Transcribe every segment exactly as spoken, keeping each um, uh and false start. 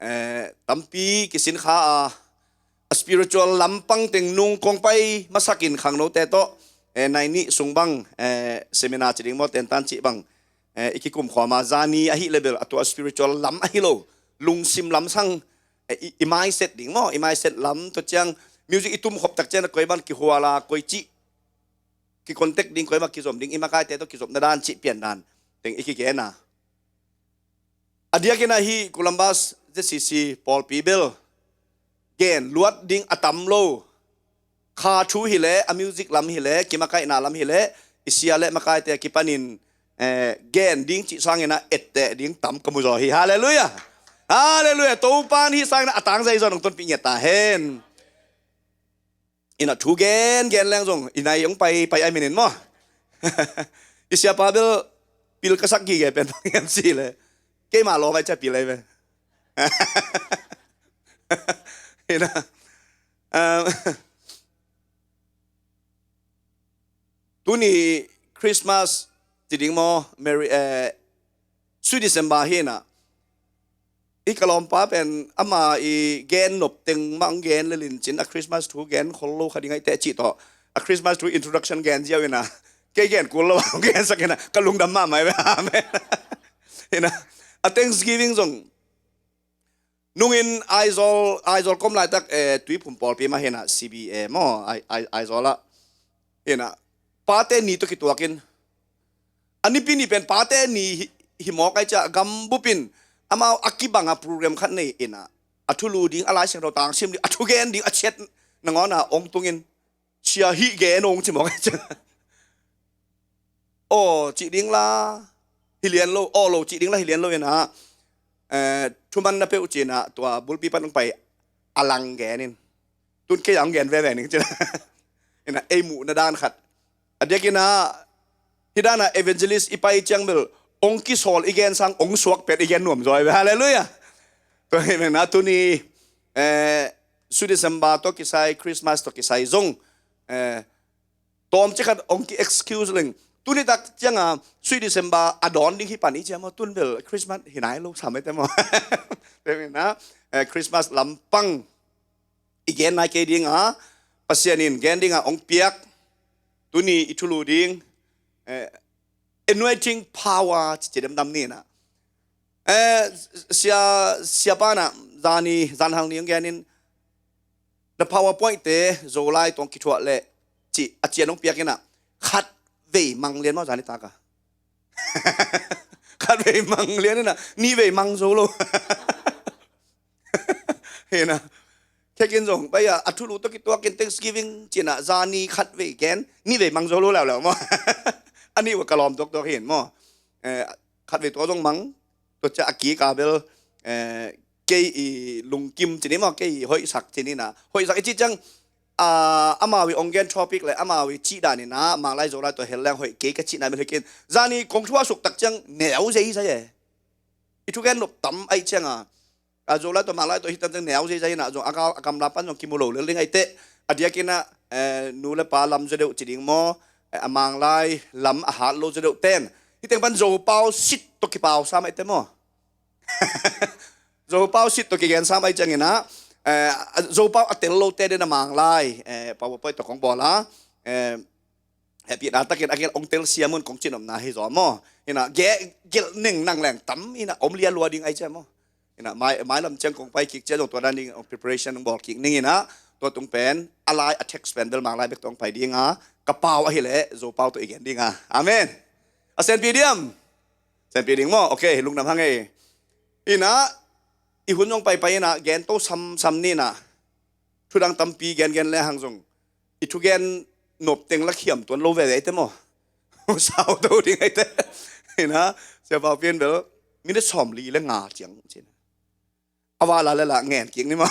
eh, tampi kisinkha a, a spiritual lampang teng nung kong pai masakin khangnote tawh, eh, nai nih sung bang, eh, seminar ci ding maw, tentan cih bang, eh, i kikum khuama zani ahi level a tua spiritual lam ahi lo, lungsim lam sang, eh, i, i mindset ding maw, i mindset lam tua ciang music i tum khop tak ciang a koi ban kihuala koi cih kicontact ding, koi ban kizom ding, i makaite tawh kizopna dan cih pian dan teng i kigen a. A diakin ahi Columbus Z C C pawlpi bel gen luat ding a tam lo. Kha thu hileh, a music lam hileh, kimakaihna lam hileh, i sia le makaite kipanin, eh, gen ding cih sangin a etteh ding tam ka mu zaw hi. Halleluiah. Halleluiah. Topan hih sangin a tangzai zaw nong tonpih ngiat ta hen. Ina thu gen gen leng zong ina i ong pai pai ai minin maw. I siapa bel pil ka sak gige pen bang hiam cih leh keima lawm ai cia pil ai ve. Ina, um, tuni Christmas ti ding maw, Merry, eh, Sweet December hi na. I ka lawmpa pen ama i gen nop teng mah ong gen le lincin a Christmas thu gen khol lo kha ding ai teh cih tawh a Christmas thu introduction gen ziau ina. Kei gen kul lo ong gen sak ina ka lungdam mahmah ai ve. Amen. Ina, a Thanksgiving zong nungin Aizawl, Aizawl kom laitak, eh, Tuiphum pawlpi mah hi na, C B A maw, Ai, Ai, Aizawl ah hi na. Pate ni tawh kituakin a nipi ni pen pate ni hi, hi mawk ai cia gambupin amau a kibang a program khat nei ina, a thulu ding, a Lai Siangtho tangsim ding, a thugen ding, a chet nangawn a ong tungin sia hih gen ong ci mawk ai cia. Aw cih ding la hi lian lo, aw lo cih ding la hi lian lo ina, eh, thuman na peuh cina tua bulpi pan ong pai a lang genin tun kei ang gen veve ning cina. Ina ei muhna dan khat a diakina hi dana evangelist i pai ciang bel ong kisawl i gen sang ong suak pet i gen nuam zaw ai ve. Halleluiah. Tua hi mena tuni, eh, Sweet December tawh kisai, Christmas tawh kisai zong, eh, tawm cikhat ong ki excuse leng. Tuni tak cianga Sweet December a dawn ding hi pan i cia maw, tun bel Christmas hi nai lo sam ai te maw. Tua hi mena, eh, Christmas lampang i gen nai kei dinga, Pasian in gen dinga ong piak tuni i thulu ding, eh, anointing power ci ci demdam ni na. Eh, sia, siapa na zani, zanhang ni ong genin the PowerPoint te Zolai tong kithuah le ci a cian ong piak ina khat vei mang lian maw zani taka. Khat vei mang lian ina ni vei mang zo lo. Hina. Khekin zong bai a, a thulu tawh kituakin Thanksgiving cina zani khat vei gen ni vei mang zo lo leuleu maw. Ani wa ka lawm tuaktuak hin maw. Eh, khat vei tua zong mang tua cia a kika bel, eh, kei i lungkim cini maw, kei i hoihsak cini na. Hoihsak i ci ciang, ah, amau i ong gen topic le amau i cih dan ina Manglai Zolai tua hel leng hoih kei ka cihna bel hikin zani kong thuah suk tak ciang neu zei zai e. I thugen nop tam ai cianga a Zolai tawh Manglai tawh hi tan ciang neu zeizai ina zong a kal a kamla pan zong kimu lo lel ding ai teh. A diakina, eh, nu le pa lam zaw deuh ci ding maw, eh, a Manglai lam a hat lo zaw deuh ten hi teng pan Zopau sit tawh kipau sam ai te maw. Zopau sit tawh kigen sam ai ciangina, eh, Zopau a tel lo te den a Manglai, eh, PowerPoint tawh kong bawl a, eh, hehpihna takin a gelh ong tel siamun kong cinopna hi zaw maw. Hina ge, gelh neng nang leng tam hina om lia lua ding ai cia maw. Hina mai, mailam ciang kong pai kik cia zong tua dan ding ong preparation ong bawl kik ning hina. Tua tung pen a lai a text pen bel Manglai bek tawh ong pai dinga ka pau ahileh Zopau tawh i gen dinga. Amen. A senpi diam? Senpi ding maw? Okay, lungdam hang ei. Hina i hun zong paipai hina gen to samsam ni na. Thudang tampi gengen le hang zong i thugen nop teng la khiam tuan lo veve ai te maw. Sau to ding ai te. Hina, sia pau pian bel minute sawm li le nga ciang cin a va la le la ngen kik ni maw.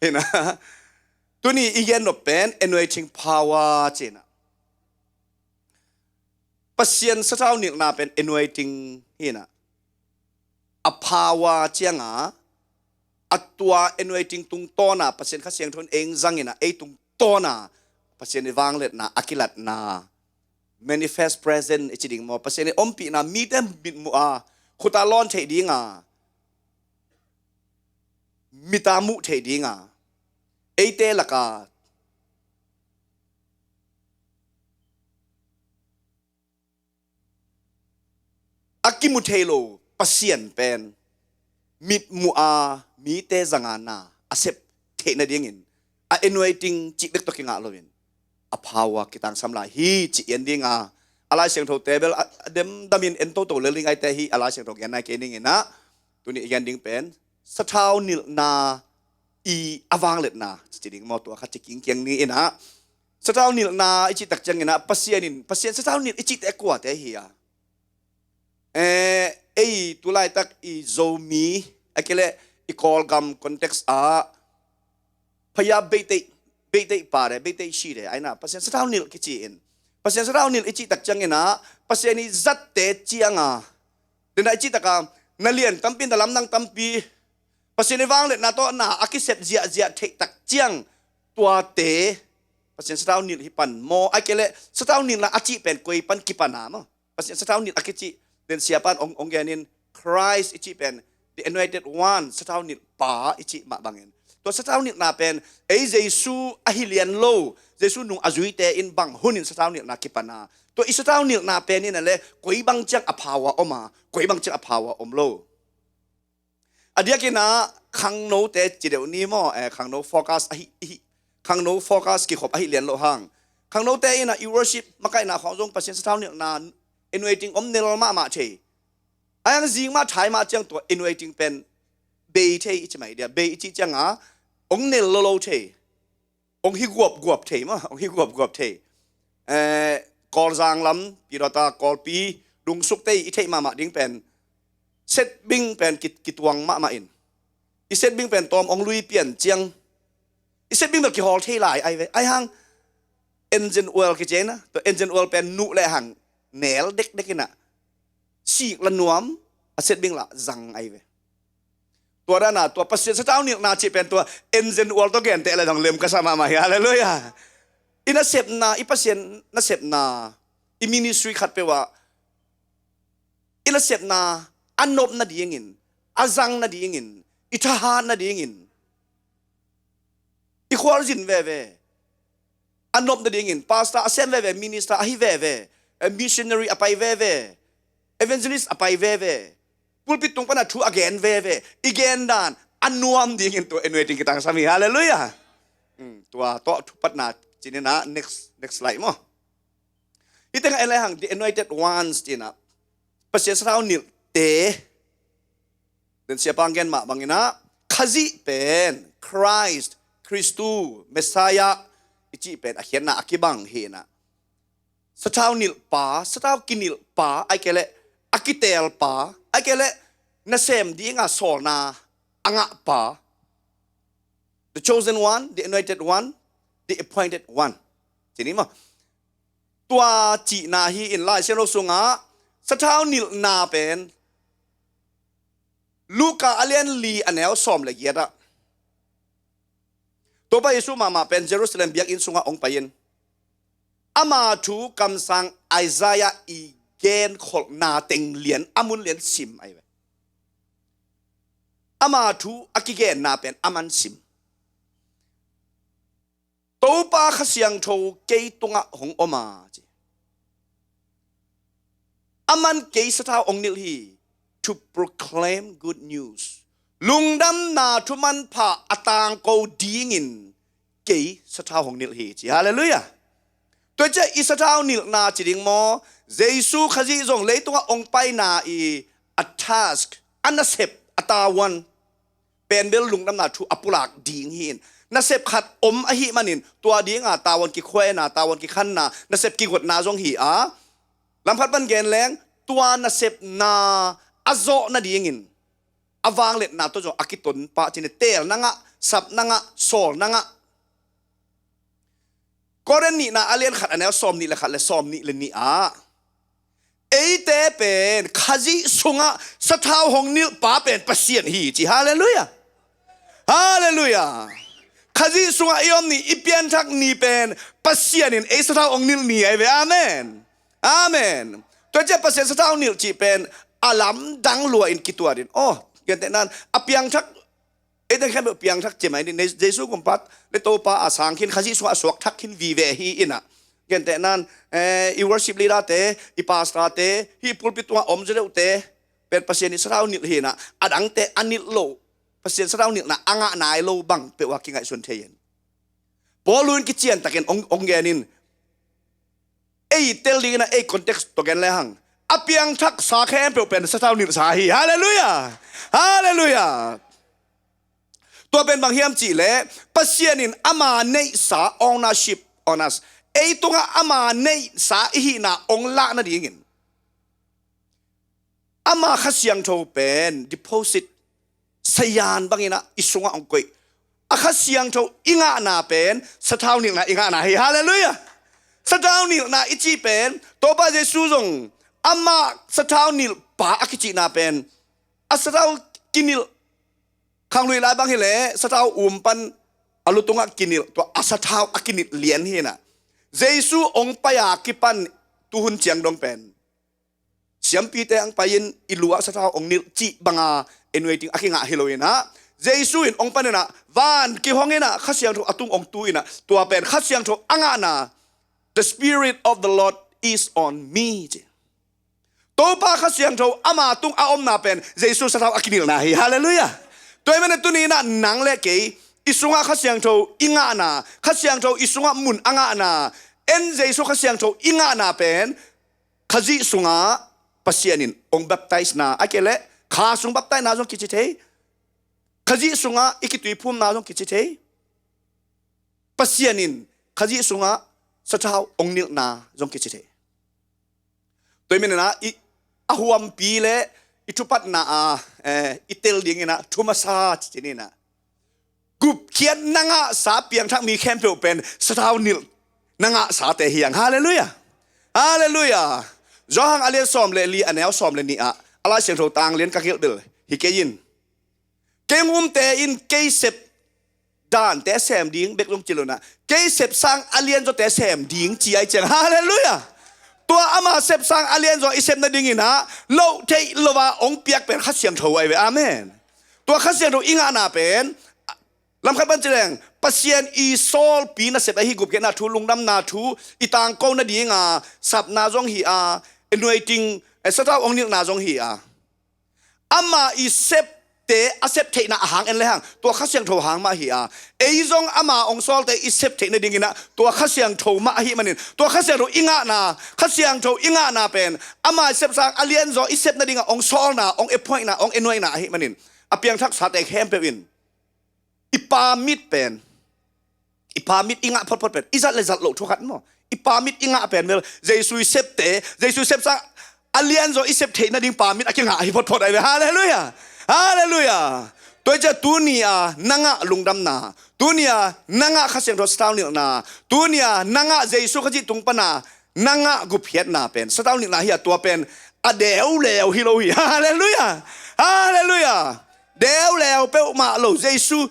Hina, tuni i gen nop pen anointing power cina. Pasian sathau nilhna pen anointing hina. A power cianga a tua anointing tungtawna Pasian Kha Siangtho in ei zangina ei tungtawna Pasian i vangliatna a kilatna manifest present i ci ding maw, Pasian i ompihna mite mitmuh a khuta lawn theih dinga mita muh theih dinga, eite laka a kimu thei lo Pasian pen mitmuh a mite zanga na a sep theih nadingin a anointing cih bek tawh kingah loin a power kitangsam lai hi ci en dinga, a Lai Siangtho te bel a, a demdamin en toto lel ding aite hi, a Lai Siangtho gen nai kei ning inah, tuni i gen ding pen sathau nilhna i a vangliatna ci ding maw, tua khat ci kingkiang ni inah, sathau nilhna i cih tak ciang inah Pasian in, Pasian sathau nilh i cihte kuate hi a. Eh, ei tulaitak i Zomi a kile i Kawlgam context ah phaya beitei, beitei pare, beitei shire aina Pasian sathau nilh kici in, Pasian sathau nilh i cih tak ciang inah Pasian i zatte cianga, dena i cih taka na lian tampi, na lamdang tampi, Pasian i vangliatna tawh na a kisep ziahziah theih tak ciang tuate Pasian sathau nilh hi pan maw, a kile sathau nilhna a cih pen koi pan kipana maw? Pasian sathau nilh a kici den siapan ong, ong genin Christ i cih pen the anointed one, sathau nilh pa i cih mah bangin tua sathau nilhna pen ei Jesu ahi lian lo, Jesu nung a zuite in bang hunin sathau nilhna kipana, tua i sathau nilhna pen in a le koi bang ciang a power om a, koi bang ciang a power om lo. A diakinah khangnote ci deuh ni maw, eh, khangno focus ahi, ihi, khangno focus kikhop ahi lian loh hang, khangnote inah i worship makaihna khawng zong Pasian sathau nilhna anointing om nel mahmah thei. Ayang zing mah thai mah ciang tua anointing pen bei thei i ci mai dia, bei i cih cianga ong nel lolo thei. Ong hi guapguap thei maw, ong hi guapguap thei. Eh, Kawlzang lam pidawta Kawlpi dungsuk tei i theih mahmah ding pen setbing pen kituang mahmah in, i setbing pen tawm ong lui pian ciang i setbing bel kihawl thei lai ai ve. Ai hang engine oil kici aina, tua engine oil pen nuh lehang nel dekdek inah sik la nuam, a setbing lah zang ai ve. Tua dana tua Pasian sathau nilhna cih pen tua engine oil tawh genteh le dong lem ka sa mahmah hi. Halleluiah. I nasepna, i Pasian nasepna, i ministry khat peuh ah i nasepna a nop nadingin, a zang nadingin, i thahat nadingin i khualzin veve a nop nadingin pastor a sem veve, minister ahi veve, eh, missionary a pai veve, evangelist a pai veve, pulpit tung pana thu a gen veve, i gen dan a nuam dingin tua anointing kitangsam hi. Halleluiah. Tua tawh thupatna cinina next, next slide maw. Hih tengah en lai hang the anointed ones cinah Pasian sathau nilhte. Den siapa gen mah banginah Khazih pen Christ, Khristu, Messiah i cih pen a khiatna a kibang hi inah sathau nilhpa, sathau kinilhpa, ai kei leh a kiteelpa, ai kei leh nasem dinga sawlna a ngahpa, the chosen one, the anointed one, the appointed one. Cini maw? Tua cihna hi in Lai Siangtho sungah sathau nilhna pen Luka a lian li a neu sawm le giatah Topa Jesu mahmah pen Jerusalem biakinn sungah hong pai-in ama thu kamsang Isaiah i genkholhna teng lian a mun lian sim ahi ve. Ama thu a kigenna pen a man sim. Topa Kha Siangtho kei tungah hong om a ci. A man kei sathau hong nilh hi, to proclaim good news. Lungdamna thu manpha a tangko dingin kei sathau hong nilh hi ci. Halleluiah. Tua ciah i sathau nilhna ci ding maw? Jesu Khazih zong leitungah hong paina i a task, a nasep, a tavuan pen bel lungdamna thu a pulak ding hi in, nasep khat om ahi manin tua dinga tavuan kikhuaina, tavuan kikhanna, nasep kigotna zong hi a, lamkhat pan gen leng tua nasepna a zawh nadingin a vangliatna tawh zong a kiton pah cine, teelna ngah, sapna ngah, sawlna ngah. Korin nihna a lian khat a neu sawm nih le khat le sawm nih le nih ah eite pen Khazih sungah sathau hong nilhpa pen Pasian hi ci. Halleluiah. Halleluiah. Khazih sungah i om ni, i pianthak ni pen Pasian in ei sathau hong nilh ni ahi ve. Amen. Amen. Tua ciah Pasian sathau nilh cih pen a lamdang lua in kituat in, aw, gentehnan a piangthak Ei teng khempeuh piangthak ci mai ni, Jesu kumpat le Topa a sang khin, Khazih sungah a suak thak khin vive hi inah. Gentehnan, eh, i worship leader te, i pastor te, hih pulpit tungah om zaw deuhte pen Pasian i sathau nilh hi inah, a dangte a nilh lo, Pasian sathau nilhna a ngah nai lo bang peuh a kingaihsun thei in. Paul in kician takin ong, ong gen in, ei tel ding inah ei context tawh gen le hang, a piangthak sa khempeuh pen sathau nilh sa hi. Halleluiah. Halleluiah. Tua pen bang hiam cih leh Pasian in ama neihsa, ownership, owners, ei tungah ama neihsa i hihna ong lah nadingin ama Kha Siangtho pen deposit, sayan bang inah i sungah ong koih. A Kha Siangtho i ngahna pen sathau nilhna i ngahna hi. Halleluiah. Sathau nilhna i cih pen Topa Jesu zong ama sathau nilh pa a kicihna pen, a sathau kinilh, khanglui lai bang hileh sathau um pan a lu tungah kinilh, tua a sathau a kinilh lian hi inah. Jesu ong pai a kipan tuhun ciang dong pen siampite ang pai in i lu ah sathau ong nilh cih banga anointing a kingah hi lo inah, Jesu in ong pan inah van kihong inah Kha Siangtho a tung ong tu inah, tua pen Kha Siangtho a ngahna, "The Spirit of the Lord is on me," ci. Topa Kha Siangtho ama tung a omna pen Jesu sathau a kinilhna hi. Halleluiah. Tua ahih manin tuni inah nang le kei i sungah Kha Siangtho i ngahna, Kha Siangtho i sungah mun a ngahna, en Jesu Kha Siangtho i ngahna pen Khazih sungah Pasian in ong baptize na, a kei leh Kha sung baptize na zong kici thei. Khazih sungah i kituiphumna zong kici thei. Pasian in Khazih sungah sathau ong nilhna zong kici thei. Tua ahih manin ah i, a huampi le i thupatna a, eh, i tel ding inah thu masa cici ni inah, gupkhiat na ngahsa piangthak mi khempeuh pen sathau nilh na ngahsate hi hang. Halleluiah. Halleluiah. Johan a lian sawm le li, a neu sawm le nih ah a Lai Siangtho tang lian ka gelh bel hi kei in. Kei hong umte in kei sep dante sem ding bek zong ci lo inah, kei sep sang a lianzawte sem ding ci ai ciang. Halleluiah. Tua ama sep sang a lianzaw i sep nading inah loh theih lo a ong piak pen Kha Siangtho ai ve. Amen. Tua Kha Siangtho i ngahna pen lamkhat pan ci leng Pasian i sawlpi nasep ahi gupkhiatna thu, lungdamna thu, i tangko nadinga sapna zong hi a, anointing, eh, sathau ong nilhna zong hi a, ama i septe a sep theihna a hang en le hang tua Kha Siangtho hang mah hi a, ei zong ama ong sawlte i sep theih nading inah tua Kha Siangtho mah ahih manin, tua Kha Siangtho i ngahna, Kha Siangtho i ngahna pen ama i sep sang a lianzaw i sep nadinga ong sawlna, ong appointna, ong anointna ahih manin, a piangthaksate khempeuh in i permit pen, i permit i ngah photphot pen, i zat le zat loh thu khat maw, i permit i ngah pen bel Jesu i septe, Jesu i sep sang a lianzaw i sep theih nading permit a kingah hi photphot ai ve. Halleluiah. Halleluiah. Tua hi ciah tuni a na ngah lungdamna, tuni a na ngah Kha Siangtho sathau nilhna, tuni a na ngah Jesu Khazih tung pana na ngah gupkhiatna pen sathau nilhna hi a, tua pen a deuleu hi lo hi. Halleluiah. Halleluiah. Deuleu peuhmah lo. Jesu,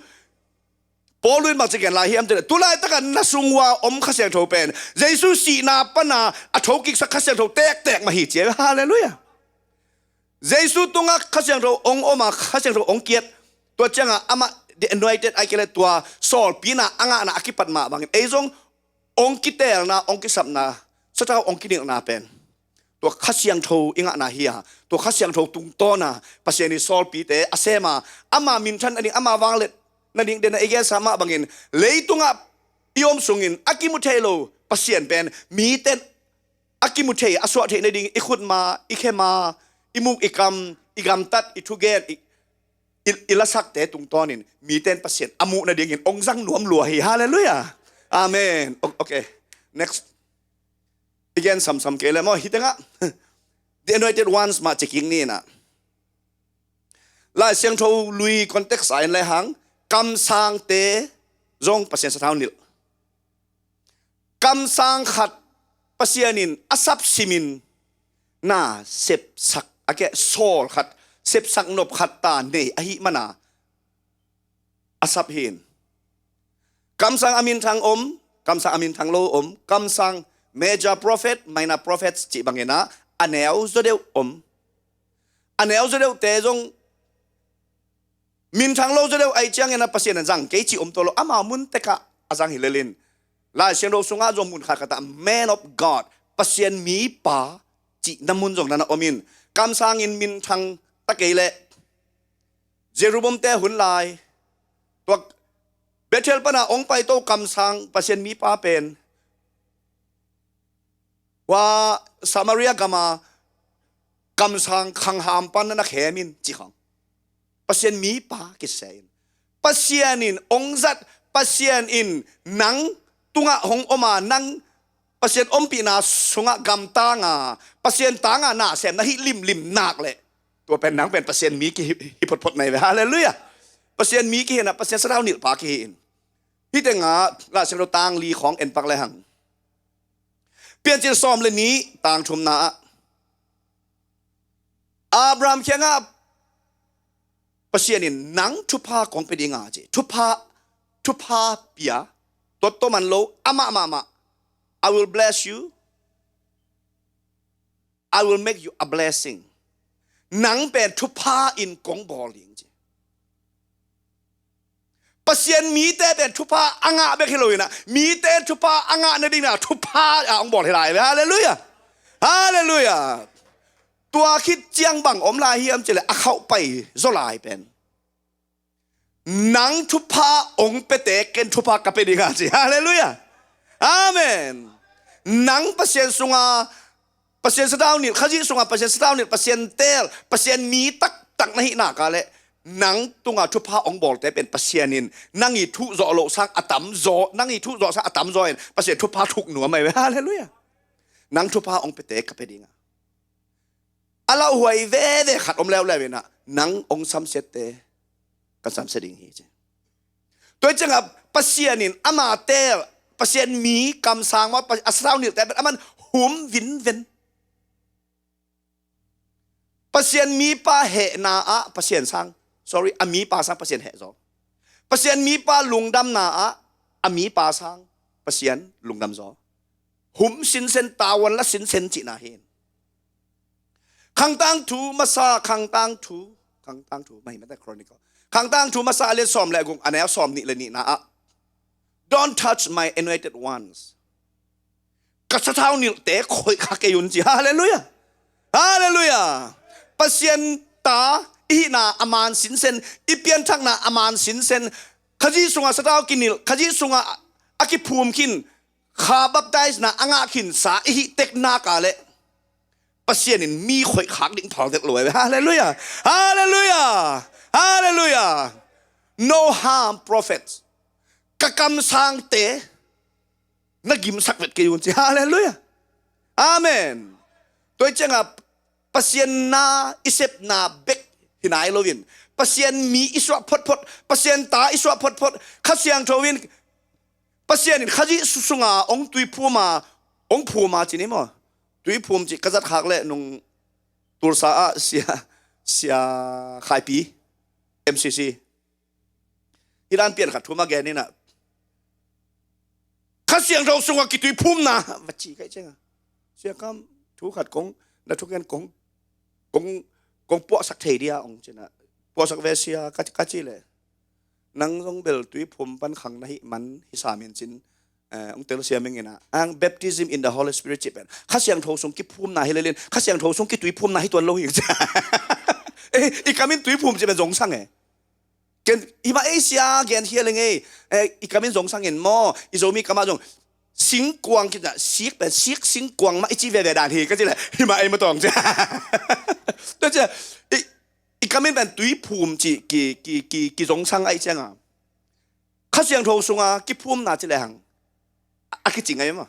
Paul in bangci gen lai hiam cih leh, tu laitaka na sung ua om Kha Siangtho pen Jesu sihna pana a thokiksak Kha Siangtho tektek mah hi ci ai. Halleluiah. Jesu tungah Kha Siangtho ong om a, Kha Siangtho ong kiat, tua ciangah amah the anointed ai kei leh tua sawlpina a ngahna a kipat mah bangin ei zong ong kiteelna, ong kisapna, sathau ong kinilhna pen tua Kha Siangtho i ngahna hi a, tua Kha Siangtho tungtawna Pasian i sawlpite a sem a, ama minthan nading, ama vangliat nading, den a i gensa mah bangin leitungah i om sungin a kimu thei lo Pasian pen miten a kimu thei, a suah theih nading i khutma, i khema, i muk i kam, i gamtat, i thugen, i, i, i lasakte tungtawnin miten Pasian a muh nadingin ong zang nuam lua hi. Halleluiah. Amen. O-, okay. Next. I gen samsam kei le maw, hi tengah the anointed ones mah ci kik ni inah. Lai Siangtho lui context a en le hang, kamsangte zong Pasian sathau nilh. Kamsang khat Pasian in a sap simin na sepsak, a keh sawl khat, sepsak nop khat ta nei ahih mana a sap hi in. Kamsang a minthang om, kamsang a minthang lo om, kamsang major prophet, minor prophets cih bangin ah a neu zaw deuh om. A neu zaw deuhte zong Minthang lo zaw deuh ahih ciangin a Pasian in zang kei cih om tuan lo, amau mun tekah a zang hi lel in. Lai Siangtho sungah zong mun khatkhat ah man of God, Pasian mipa cihna mun zong nana om in. Kamsang in minthang ta kei leh Jeroboam te hun lai, tua Bethel pana hong paito kamsang Pasian mipa pen hua Samaria gama kamsang khangham pan nana khem in ci khawng. Pasian mipa kisia in. Pasian in hong zat, Pasian in nang tungah hong om a, nang Pasian ompihna sungah gamtang a, Pasian tang a na sem na hih limlim nak leh, tua pen nang pen Pasian mi kihi hi photphot na hi ve. Halleluiah. Pasian mi kihi in a, Pasian sathau nilhpa kihi in. Hih tengah Lai Siangtho tang li khawng en pak lehang, Piancil sawm le nih tang thumna ah Abraham kiangah Pasian in nang thupha kong pia ding a ci. Thupha, thupha pia, tuat tawh man lo, amah mahmah. I will bless you, I will make you a blessing. Nang pen thupha in kong bawl ding ci. Pasian mite pen thupha a ngah bek hi lo in a, mite thupha a ngah nading na thupha a hong bawl hi lai ve. Halleluiah. Halleluiah. Tua khit ciang bang om lai hiam cih leh a khauh pai zaw lai pen nang thupha hong piate ken thupha ka pia ding a ci. Halleluiah. Amen. Nang Pasian sungah Pasian sathau nilh, Khazih sungah Pasian sathau nilh, Pasian teel, Pasian mi taktak na hih nak leh nang tungah thupha hong bawlte pen Pasian in nang i thuh zawh loh sang a tam zaw, nang i thuh zawh sang a tam zaw in Pasian thupha thuk nuam ahi ve. Halleluiah. Nang thupha hong piate ka pia ding a, a lauhuai veve khat om leuleu in a, nang hong samsiatte kan samsia ding hi ci. Tua hi ciangah Pasian in ama teel, Pasian mi kamsang maw, a sathau nilhte pen aman hum vinven. Pasian mipa hehna ah Pasian sang, sorry, a mipa sang Pasian heh zaw. Pasian mipa lungdamna ah a mipa sang Pasian lungdam zaw. Hum sinsen, tavuan la sinsen cihna hi. Khangtang thu masa, khangtang thu, khangtang thu, mahi mate Chronicle. Khangtang thu masa a lian sawm le guk, a neu sawm nih le nihna ah, "Don't touch my anointed ones." Ka sathau nilhte khoih kha kei un ci. Halleluiah. Halleluiah. Pasian ta i hihna a man sinsen, i pianthakna a man sinsen, Khazih sungah sathau kinilh, Khazih sungah a kiphum khin, kha baptisena a ngah khinsa i hih tek nak leh Pasian in mi khoih khak ding phal dek lo ve. Halleluiah. Halleluiah. Halleluiah. No harm, prophets. Ka kamsangte na gimsak vet kei un ci. Halleluiah. Amen. Tua hi ciangah Pasian na i sepna bek hi nai loin, Pasian mi i suah photphot, Pasian ta i suah photphot, Kha Siangtho in, Pasian in Khazih su- sunga hong tuiphum a, hong phum a ci ni maw. Tuiphum cih ka zat khak leh nung Tulsa ah Sia, Sia Khaipi, M C C, hih dan pian khat thu mah gen in a, Kha Siangtho sungah kituiphumna va ci ka hih ciangah, Sia Kam, thu khat kong, na thugen kong, kong, kong puahsak thei dia hong ci in a, puahsak ve Sia ka, ka cih leh, nang zong bel tuiphum pan khang na hih man hi sam in cin, eh, hong tel Sia Ming in a, ang baptism in the Holy Spirit cih pen Kha Siangtho sung kiphumna hi lel in, Kha Siangtho sung kituiphumna hi tuan lo hi. Eh, i kam in tuiphum cih pen zong sang e. Ken, hi mah ei Sia, gen hi a leng ei. Eh, i kam in zong sang in maw, i Zomi kam ah zong singkuang kit a, sik pen, sik singkuang mah i ci veve dan hi ka cih leh, hi mah ei maw tawng ci. Tua ci a, i, i kam in pen tuiphum cih ki, ki, ki, ki zong sang ahih ciangah, Kha Siangtho sunga kiphumna ci lehang a kicing ahi mah.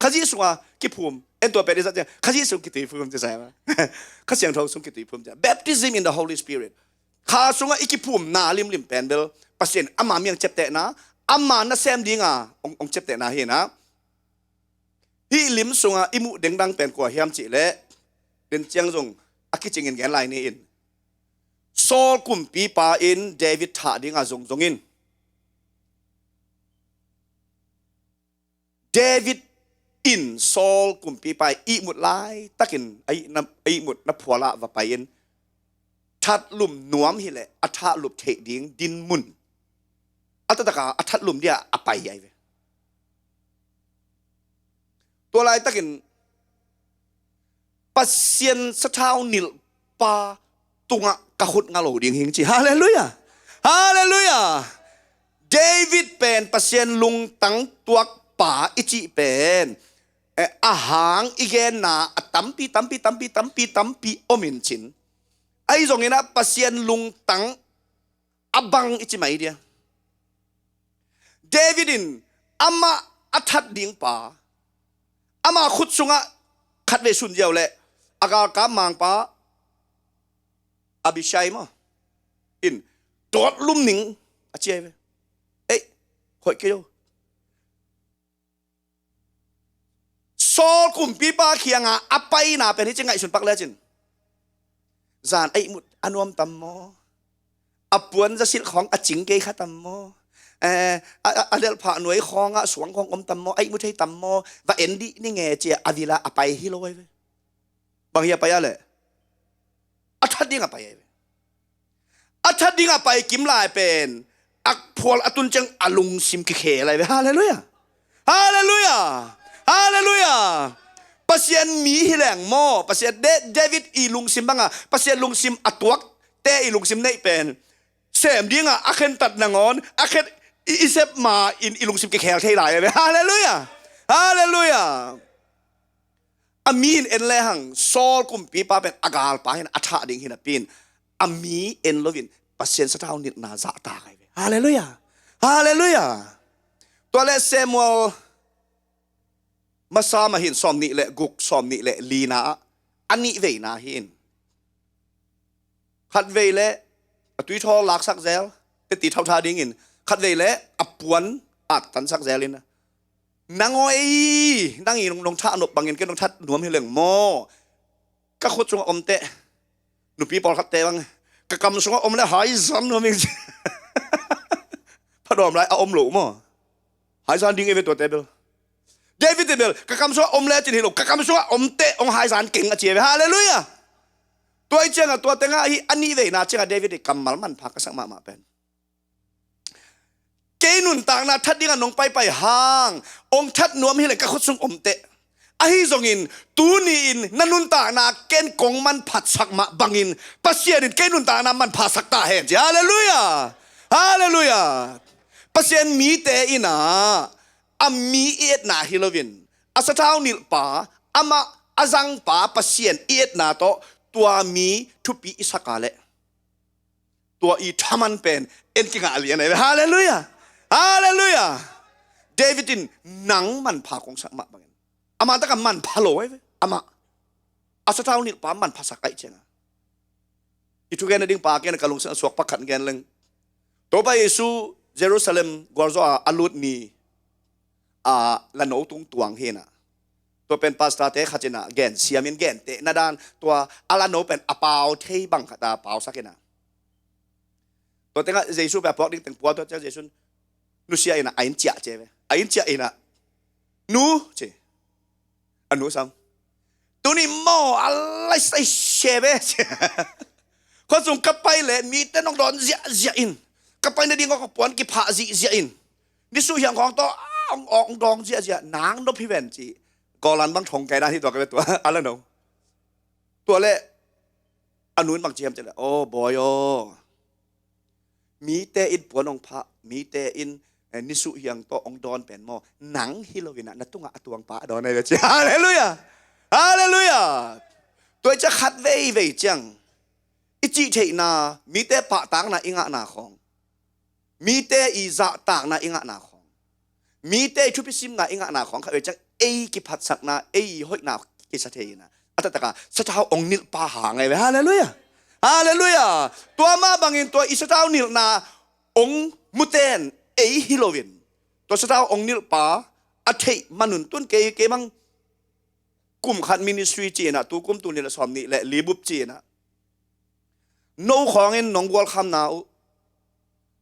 Khazih sunga kiphum, en tua pen i zat ciang Khazih sung kituiphum ci sa mah. Kha Siangtho sung kituiphum ci. Baptism in the Holy Spirit. Kha sungah i kiphumna limlim pen bel Pasian ama mi hong ciaptehna, ama nasem dinga hong, hong ciaptehna hi in a. Hih lim sungah i muh dengdang pen kua hiam cih leh, den ciang zong a kicingin gen lai ni in, Saul kumpipa in David thah dinga zongzong in, David in Saul kumpipa ihmut laitakin a ihna, a ihmut na phualah va pai in, Thatlum nuam hileh a thahlup theih ding dinmun a taktak a, a thatlum dia a pai ahi ve. Tua laitakin Pasian sathau nilhpa tungah ka khut nga lo ding hing ci. Halleluiah. Halleluiah. David pen Pasian lungtang tuakpa i cih pen, eh, a hang i genna a tampi tampi tampi tampi tampi om in cin, ahi zongin ah Pasian lungtang a bang i ci mai dia. David in amah a that ding pa, amah khut sungah khatvei sun ziau leh a galkap mangpa Abishai maw in, dawt lum ning a ci ahi ve. Ei, hoih kei o. Saul kumpipa kiangah a paina pen hi ci, ngaihsun pak lecin, zan a ihmut a nuam tam maw? A puan zasilh khawng a cing kei kha tam maw? Eh, a, a, a delhphah nuai khawngah suang khawng om tam maw? A ihmu thei tam maw? Va en dih ni nge cia a vila a pai hi lo ahi ve. Bang hi a pai a leh? A that ding a pai ahi ve. A that ding a pai kim lai pen a phual a tun ciang a lungsim kikhel ahi ve. Halleluiah. Halleluiah. Halleluiah. Pasian mi hi leng maw, Pasian Da-, David i lungsim banga Pasian lungsim a tuakte i lungsim neih pen sem dinga a khentat nangawn a khen i, i sep ma in i lungsim kikhel thei lai ahi ve. Halleluiah. Halleluiah. A mi in en lehang Saul kumpipa pen a galpa hi-in a thah ding hi napi-in a mi en loin Pasian sathau nilhna zahtak ahi ve. Halleluiah. Halleluiah. Tua leh Samuel masa mah hi-in sawmnih le guk, sawmnih le lina ah a nih veina hi-in, khatvei leh a tuithawl laksak zel, teti thautha dingin, khatvei leh a puan attansak zel in, nang aw ei, nang i nong, nong thah nop bangin kei nong that nuam hi leng maw? Ka khut sungah om teh, nupi pawlkhatte bang, ka kam sungah om leh haizan nuam ing ci. Phadawm lai a om lo maw? Haizan ding e ve tuate bel. David te bel ka kam sungah om lecin hi lo, ka kam sungah om teh hong haizan keng a ci e ve. Halleluiah. Tua i ciangah tua tengah hi a nih veina ciangah David i kammal manpha ka sak mahmah pen, kei nuntakna that dingah nong paipai hang hong that nuam hi leh ka khut sung om teh. Ahi zongin tuni-in na nuntakna ken kong manphatsak mah bangin Pasian in kei nuntakna manphasak ta hen ci. Halleluiah. Halleluiah. Pasian mite in ah a mi i etna hi loin a sathau nilhpa, amah a zangpa Pasian i etna tawh tua mi thupi i sak a leh tua i thaman pen en kingah lian ahi ve. Halleluiah. Halleluiah. David in nang manpha kong sak mah bangin, a man takah manpha lo ahi ve. Amah a sathau nilhpa manphasak ahih ciangah, i thugen a ding pa ken a ka lungsim a suak pakhat gen leng, Topa Jesu Jerusalem gualzawh a a lut ni a lano tung tuang hi-in ah, tua pen pastor te khat in ah gen siamin, gentehna dan tua a lano pen a pau thei bang khat a pausak in ah, tua tengah Jesu pen a puak ding teng pua, tua ciang Jesu nusia in ah a inn ciah ci e ve. A inn ciah in ah, nu ci, a nu sam, tuni maw a laisai se ve ci. Khua sung ka pai leh mite nong dawn ziahziah in, ka pai nading ka puan kiphah zihziah in, nisuh hiang khawng tawh a hong, hong dawng ziahziah, nang nop hi ven ci. Golan bang thong kai dan hi tua ka ve tua a lano. Tua leh a nu in bang ci hiam cih leh, aw bawi aw, mite in puan hong phah, mite in, eh, nisuh hiang tawh hong dawn pen maw, nang hi loin ah na tungah a tuangpa a dawn ahi ve ci. Halleluiah. Halleluiah. Tua i ciah khat veivei ciang i cih theihna, mite pahtakna i ngahna khawng, mite i zahtakna i ngahna khawng, mite i thupisimna i ngahna khawng khat vei ciang ei kiphatsakna, ei i hoihna kisa thei in ah, a taktak a sathau hong nilhpa hang ahi ve. Halleluiah. Halleluiah. Tua mah bangin tua i sathau nilhna hong muten ei hi loin tua sathau hong nilhpa a theih manun tun kei, kei bang kum khat ministry ci in ah, tu kum tul nih le sawmnih le li bup ci in ah, no khawngin nong gualkhamna uh,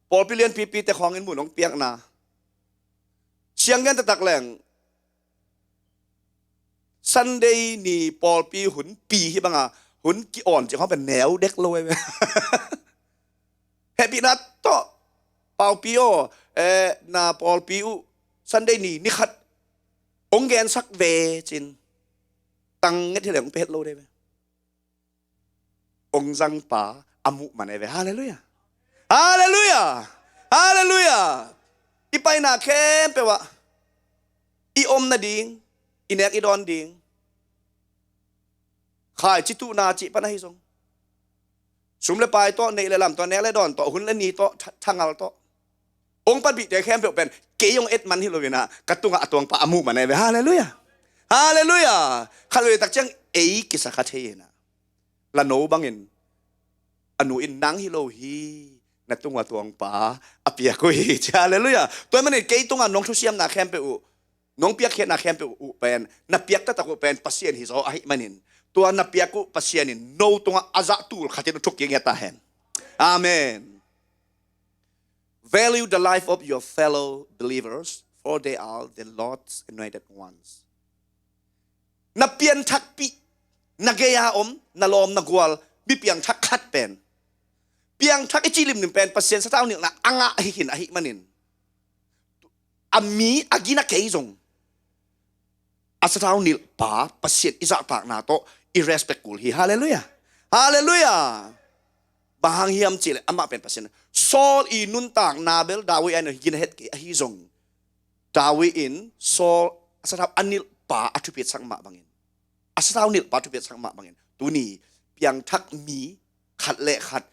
pawlpi lianpipi te khawngin mun hong piakna, siang gen taktak leng Sunday ni pawlpi hunpi hi banga Hun ki-on cih khawng pen neu dek lo e ve. Hehpihna tawh, paupi aw, eh, na pawlpi uh Sunday ni, ni khat ong gensak ve cin, tang nget hi leh ong pia het lo de ve. Ong zangpa a muh man e ve. Halleluiah. Halleluiah. Halleluiah. I paina khempeuh ah i om nading, i nek i dawn ding, khaici tuhna cih pan ahi zong, sum le pai tawh, neih le lam tawh, nek le dawn tawh, hun le ni tawh, tha-, thangal tawh, ong panpihte khempeuh pen kei ong et man hi lo in ah, ka tungah a tuangpa a muh man e ve. Halleluiah. Halleluiah. Khatvei tak ciang ei kisa kha thei in ah, la no bangin a nu in, nang hi lo hi, na tungah tuangpa a piak uh hi, ci. Halleluiah. Tua ahih manin kei tungah nong thusiamna khempeuh uh, nong piakkhiatna khempeuh uh pen, na piak taktak uh pen Pasian hi zaw ahih manin, tua na piak uh Pasian in no tungah a zah tul khatin uh thuk kik ngiat ta hen. Amen. Value the life of your fellow believers, for they are the Lord's anointed ones. Na pianthakpih, na gei-a om, na lawm na gual mi piangthak khat pen, piangthak i cih limlim pen Pasian sathau nilhna a ngah hi khin ahih manin, a mi a gina kei zong, a sathau nilhpa Pasian i zahtakna tawh i respect kul hi. Halleluiah. Halleluiah. Bang hang hiam cih leh amah pen Pasian. Saul i nuntakna bel David in a gina het kei ahi zong, David in Saul a sathau a nilhpa a thupiatsak mah bangin, a sathau nilhpa a thupiatsak mah bangin, tuni piangthak mi khat le khat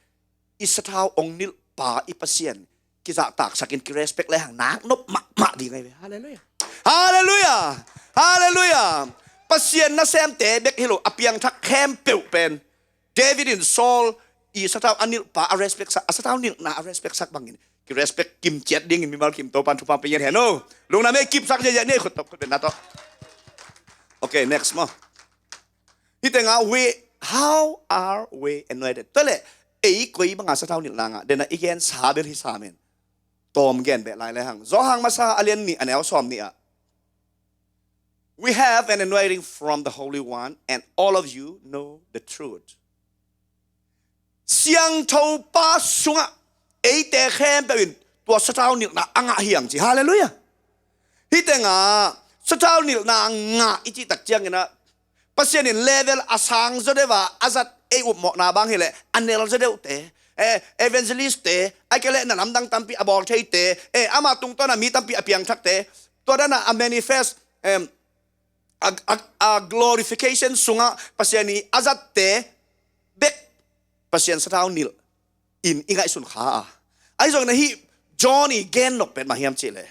i sathau ong nilhpa i Pasian kizahtaksakin kirespect lehang naknop mahmah ding ahi ve. Halleluiah. Halleluiah. Halleluiah. Pasian nasemte bek hi lo, a piangthak khempeuh pen, David in Saul i sathau a nilhpa a respect sak, a sathau nilhna a respect sak bangin kirespect kim ciat dingin mimal kim Topan thupha pia ngiat hen o. Lungdam ei, kipsak ziahziah ni, khut tawh, khut beng na tawh. Okay, next maw. Hih tengah we, how are we anointed? Tua leh ei koi banga sathau nilhna ngah, dena i gensa bel hi sam in. Tawm gen beh lai lehang, Johan Masa a lian nih a neu sawm nih ah, "We have an anointing from the Holy One, and all of you know the truth." Siangthopa sungah eite khempeuh in tua sathau nilhna a ngah hi hang, ci. Halleluiah. Hih tengah sathau nilhna ngah i cih tak ciangin ah, Pasian in level a sang zaw deuh a a zat ei upmawhna bang hi leh a nel zaw deuhte, eh, evangelist-te, ahih kei leh na lamdang tampi a bawl theite, eh, ama tungtawn a mi tampi a piangthakte, tua dan a a manifest, em, a, a, a glorification sungah Pasian i a zatte bek Pasian sathau nilh in i ngaihsun kha a. Ahi zongin ahi, John i gen nop pen bang hiam cih leh,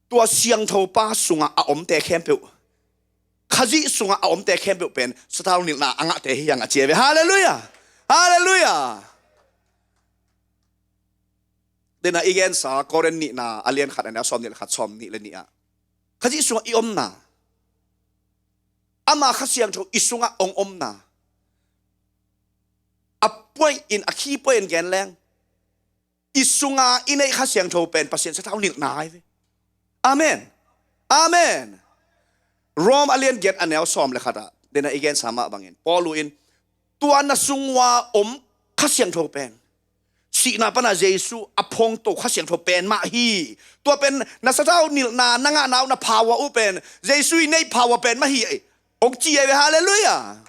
tua siangthopa sungah a omte khempeuh, Khazih sungah a omte khempeuh pen sathau nilhna a ngahte hi hang a ci ve. Halleluiah. Halleluiah. Dena i gensa Korin nihna a lian khat a neu sawm nih le khat, sawm nih le nih ah, Khazih sungah i omna, ama Kha Siangtho i sungah ong omna, a point in, a key point in gen leng, i sunga i neih Kha Siangtho pen Pasian sathau nilhna ahi ve. Amen. Amen. Rom a lian giat a neu sawm le khat ah, dena i gensa mah bangin, Paul in, tua na sung ua om Kha Siangtho pen sihna pana Jesu a phongto Kha Siangtho pen mah hi. Tua pen na sathau nilhna na ngahna uh, na power uh pen Jesu i neih power pen mah hi, ong ci ahi ve. Halleluiah.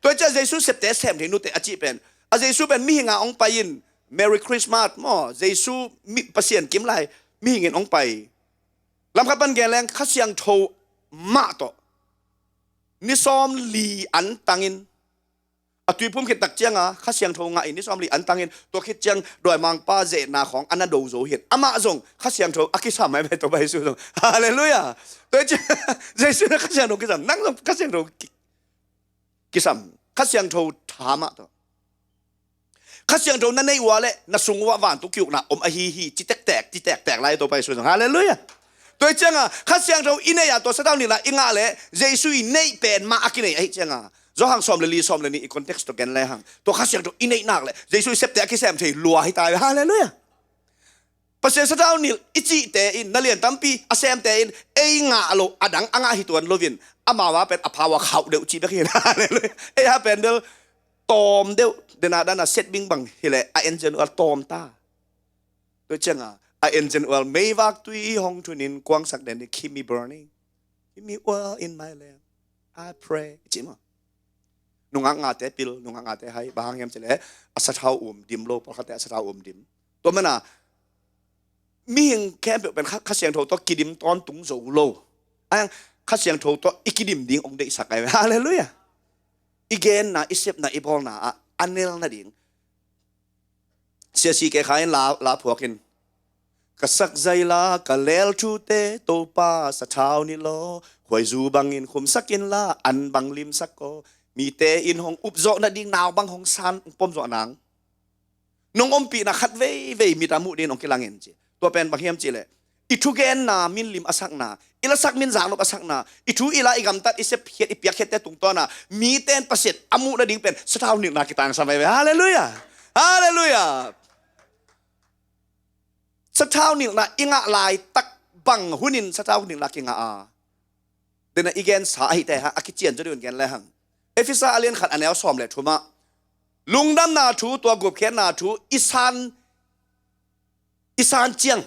Tua ciah Jesu septe sem thei nute a cih pen, a Jesu pen mihing a ong pai in, Merry Christmas maw, Jesu mi, Pasian kim lai mihing in ong pai. Lamkhat pan gen leng Kha Siangtho mah tawh ni sawm li an tangin, a tuiphum khit tak cianga Kha Siangtho ngah in ni sawm li an tangin, tua khit ciang dawimangpa zehna khawng a na do zo hi in, amah zong Kha Siangtho a kisam ahi ve, Topa Jesu zong. Halleluiah. Tua hi ciang Jesu na Kha Siangtho kisam, nang zong Kha Siangtho ki-, kisam, Kha Siangtho tha mah tawh. Kha Siangtho na neih ua leh na sung ua vantung ki-ukna om ahi hi, ci tektek, ci tektek lai Topa Jesu zong. Halleluiah. Tua hi cianga Kha Siangtho i neih a tua sathau nilhna i ngah leh Jesu i neih pen mah a kinei ahi cianga, Johan sawm le li, sawm le nih i context tawh gen lehang, tua Kha Siangtho i neih nak leh Jesu i septe a kisem thei lua hi ta ve. Halleluiah. Pasian sathau nilh i cihte in, na lian tampi a semte in ei ngah lo, a dang a ngah hi tuan loin, amau a pen a power khauh deuh cih bek hi. Halleluiah. Ei a pen bel tawm deuh, dena dana set bing bang hileh a engine oil tawm ta. Tua cianga a engine oil meivak tui hong thunin kuangsak den ni, "Keep me burning. Keep me oil in my lamp. I pray." Ci maw. Nungak ngate pil, nungak ngate hai, bang hang hiam cileh a sathau um dim lo, pawlkhatte a sathau um dim. Tua mana mihing khempeuh pen Kha, Kha Siangtho tawh kidim tawntung zo lo. Ayang Kha Siangtho tawh i kidim ding ong deihsak ai. Halleluiah. I genna, i sepna, i bawlna ah a nel nading. Sia si ke kha in la, la phuak in, "Ka sakzai la, ka lel thute Topa sathau ni law, khuaizu bangin khumsak in la, an bang limsak ko. Mite in hong upzawh nading nau bang hong san, hong pom zawh nang. Nong ompihna khat veivei mita muh dingin hong kilang in," ci. Tua pen bang hiam cileh i thugenna min lim a sakna, i lasak min zaknop a sakna, i thu i la, i gamtat, i sepkhiat, i piakkhiatte tungtawna mite in Pasian a muh nading pen sathau nilhna kitangsam ai ve. Halleluiah. Halleluiah. Sathau nilhna i ngah laitak bang hunin sathau nilhna kingah a, dena i gensa ahite ha, a kician zaw dihun gen lehang, Efesa a lian khat a neu sawm le thumah, lungdamna thu, tua gupkhiatna thu i san, i san ciang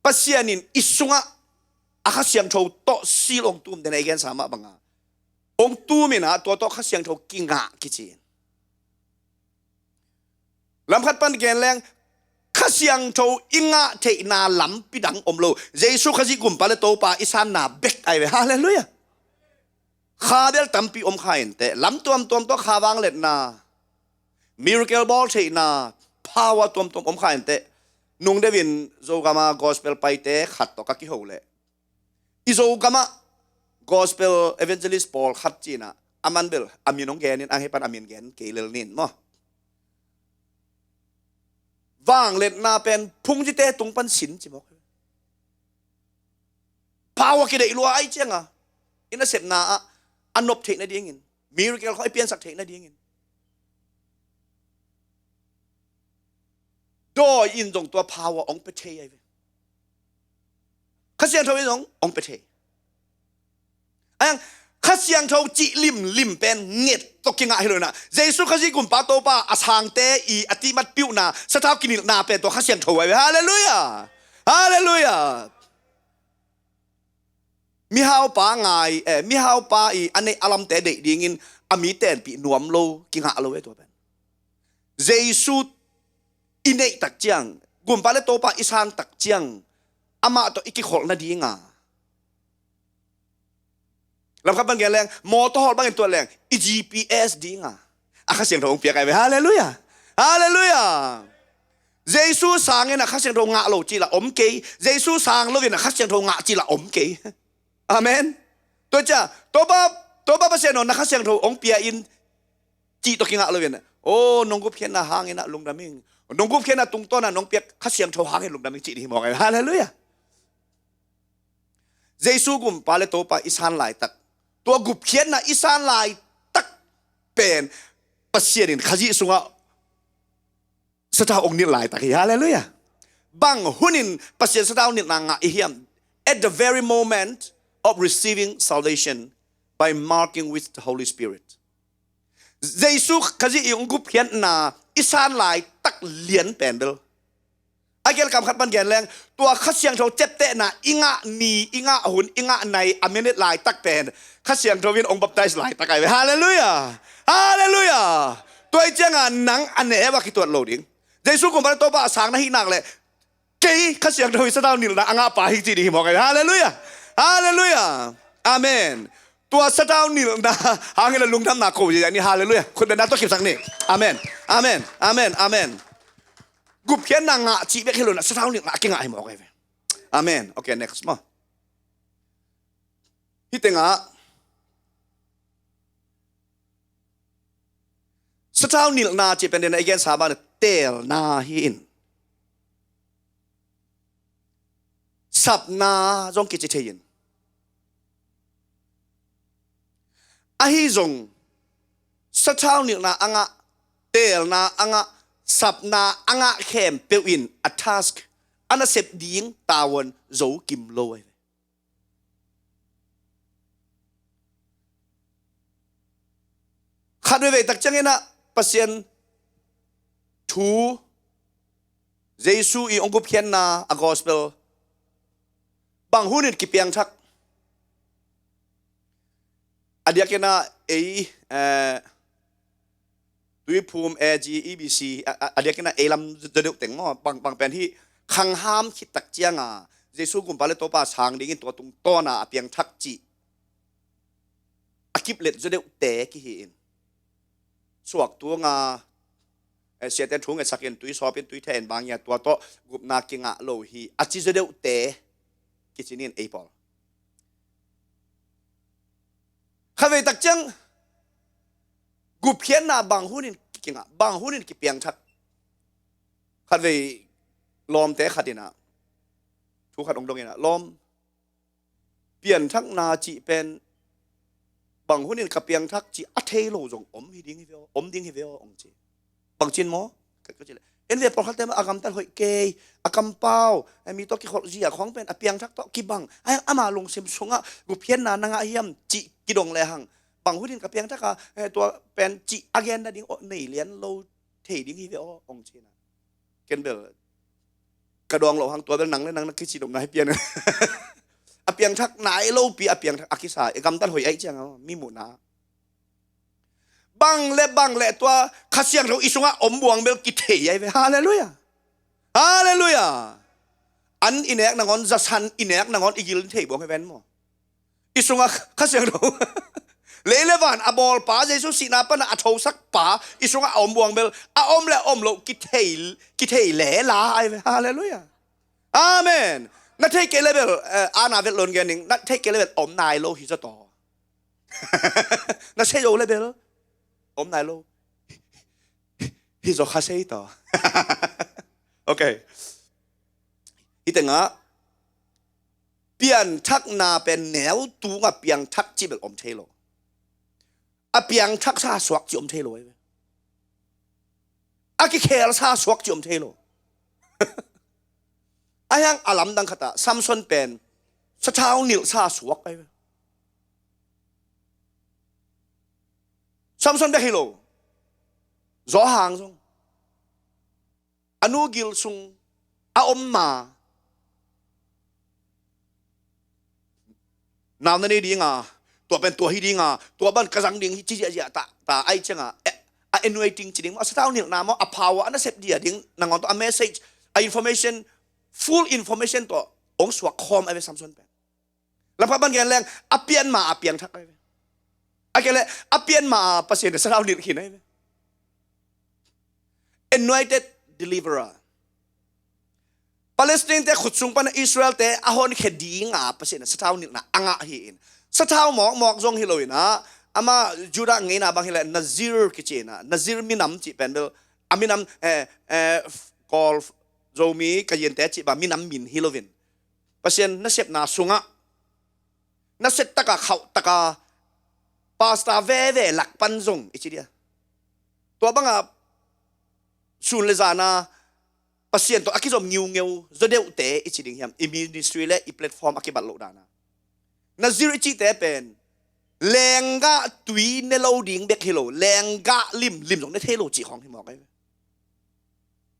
Pasian in i sungah a Kha Siangtho tawh sil ong tum, dena i gensa mah banga ong tumin ah tua tawh Kha Siangtho kingah kici in. Lamkhat pan gen leng, Kha Siangtho i ngah theihna lampi dang om lo. Jesu Khazih Gumpa le Topa i sanna bek ai ve. Halleluiah. Kha bel tampi om kha inteh, lam tuamtuam tawh kha vangliatna, miracle bawl theihna, power tuamtuam om kha inteh. Nung deuhin Zogama gospel paite khat tawh ka kiho leh, i Zogamah gospel evangelist pawlkhat cinah, aman bel a min hong genin, ang hepan a min gen kei lel nin maw. Vangliatna pen phungzite tung pan sin ci mawk. Power kideih lua ai cianga i nasepna ah a nop theih nadingin, miracle khawng i piansak theih nadingin dawi in zong tua power ong pia thei ai ve. Kha Siangtho in zong ong pia thei. Ayang Kha Siangtho cih limlim pen nget tawh kingah hi lo inah, Jesu Khazih Gumpa Topa a sangte i a tihmat piuhna, sathau kinilhna pen tua Kha Siangtho ai ve. Halleluiah. Halleluiah. Mihaupa ngai, eh, mihaupa i a neih a lamte deih dingin a mi tenpih nuam lo, kingah lo e tua pen. Jesu i neih tak ciang, Gumpa le Topa i san tak ciang, amah tawh i kikholh nadinga. Lamkhat pan gen leng, mawtaw hawlh bangin tuat leng, i G P S dinga a Kha Siangtho hong piak ai ve. Halleluiah. Halleluiah. Jesu sangin a Kha Siangtho ngah lo cih lah om kei. Jesu sang loin a Kha Siangtho ngah cih lah om kei. Amen. Tua cia, Topa, Topa Pasian aw, na Kha Siangtho hong pia in cih tawh kingah loin, o, nong gupkhiatna hangin ah lungdam ing, nong gupkhiatna tungtawnah nong piak Kha Siangtho hangin lungdam ing cih ding hi mawk ai. Halleluiah. Jesu Gumpa le Topa i san laitak, tua gupkhiatna i san laitak pen Pasian in Khazih sungah sathau ong nilh laitak hi. Halleluiah. Bang hunin Pasian sathau nilhna ngah i hiam? At the very moment of receiving salvation by marking with the Holy Spirit. Jesu Khazih i ong gupkhiatna i san laitak lian pen bel, a gelkam khat pan gen leng, tua Kha Siangtho ciaptehna i ngah ni, i ngah hun, i ngah nai a minute laitak pen Kha Siangtho in ong baptize laitak ai ve. Halleluiah. Halleluiah. Tua i cianga nang a neu a kituat lo ding. Jesu Gumpa le Topa a sang na hih nak leh, kei Kha Siangtho i sathau nilhna a ngahpa hi cih ding hi mawk ai. Halleluiah. Halleluiah. Amen. Tua sathau nilhna hangin a lungdamna ko ziahziah ni. Halleluiah. Khutbetna tawh kipsak ni. Amen. Amen. Amen. Amen. Gupkhiatna ngah cih bek hi lo inah sathau nilhna a kingah hi mawk ai ve. Amen. Okay, next maw. Hih tengah sathau nilhna cih pen dena i gensa bang teelna hi in, sapna zong kici thei in. Ahi zong sathau nilhna a ngah, teelna a ngah, sapna a ngah khempeuh in a task, a nasep ding tavuan zo kim lo ai ve. Khat veivei tak ciangin ah Pasian thu, Jesu i hong gupkhiatna, a gospel, bang hunin kipiangthak? A diakin ah ei, eh, Tuiphum, A G, E B C, a, a, a diakin ah ei lam zaw deuh teng maw, bang, bang pen hih khangham khit tak cianga Jesu gumpa le Topa sang dingin tua tungtawna a piangthak cih a kiplet zaw deuhte kihi in. Suak tunga, eh, siate thu ngetsakin, tui sawpin, tui the-in, bang ia, tua tawh gupna kingah lo hi, a ci zaw deuhte kici ning ei pawl. Khatvei tak ciang gupkhiatna bang hunin kingah, bang hunin kipiangthak? Khatvei lawmte khat in ah thu khat hong dong in ah, lawm, pianthakna cih pen bang hunin ka piangthak cih a thei lo zong om hi ding hi ve aw, om ding hi ve aw, hong ci. Bang ci-in maw? Ka, ka cih leh, en ve, pawlkhatte mah a gamtat hoih kei, a kampau, eh, mi tawh kikholh zia khawng pen a piangthak tawh kibang, a, ama lungsim sungah gupkhiatna na ngah hiam cih kidong lehang, bang hunin ka piangthak a, eh, tua pen cih a gen nading aw nei lian lo thei ding hi ve aw, hong ci-in ah. Ken bel ka dawng loh hang, tua bel nang le nang na kici nopna hi pian. A piangthak nai lopi a piangthak a kisa, i gamtat hoih ahih ciang a mi muhna. Bang le bang le tua Kha Siangtho i sungah om buang bel kithei ahi ve. Halleluiah. Halleluiah. An i nek nangawn, zasan i nek nangawn i gil thei buang hi ven maw? I sungah Kha Siangtho, lei le van a bawlpa, Jesu sihna pana a thosakpa i sungah a om buang bel, a om le a om loh kithei, kithei lela ahi ve. Halleluiah. Amen. Na theih kei le bel, eh, ana vet lon gen ning, na theih kei le bel om nai lo hi zaw taw. Na sei zo le bel om nai lo hi zaw kha sei taw. Ok. Hih tengah pianthakna pen neu tungah piangthak cih bel om thei lo. A piangthaksa suak cih om thei lo ahi ve. A kikhelsa suak cih om thei lo. Ahi hang a lamdang khatah Samson pen sathau nilhsa suak ahi ve. Samson bek hi lo, Johan zong a nu gil sung a om ma, nau na nei dinga, tua pen tua hi dinga, tua ban ka zang ding hi ci ziahziah ta, ta ahih cianga, eh, a anointing ci ding maw, a sathau nilhna maw, a power, a nasep dia ding nangawn tawh a message, a information, full information tawh hong suak khawm ahi ve Samson pen. Lamkhat ban gen leng a pian ma a piangthak ahi ve. A kei leh a pian ma a Pasian in sathau nilh khin ahi ve. Anointed deliverer. Palestine-te khut sung pana Israel-te a honkhia dinga Pasian in sathau nilhna a ngah hi in. Sathau mawkmawk zong hi lo in ah, amah Judah ngeina bang hi leh Nazir kici in ah, Nazir minam cih pen bel a minam, eh, eh, Kawl, Zomi, Kayin-te cih bang minam min hi lo in, Pasian nasepna sungah nasia taka khauh taka pastor veve lak pan zong i ci dia, tua banga sun le zana Pasian tawh a kizom ngiungeu zaw deuhte i ci ding hiam? I ministry le i platform a kibat loh dana Nazir i cihte pen lenggah tui ne lo ding bek hi lo, lenggah limlim zong ne thei lo cih khawng hi mawk ahi ve.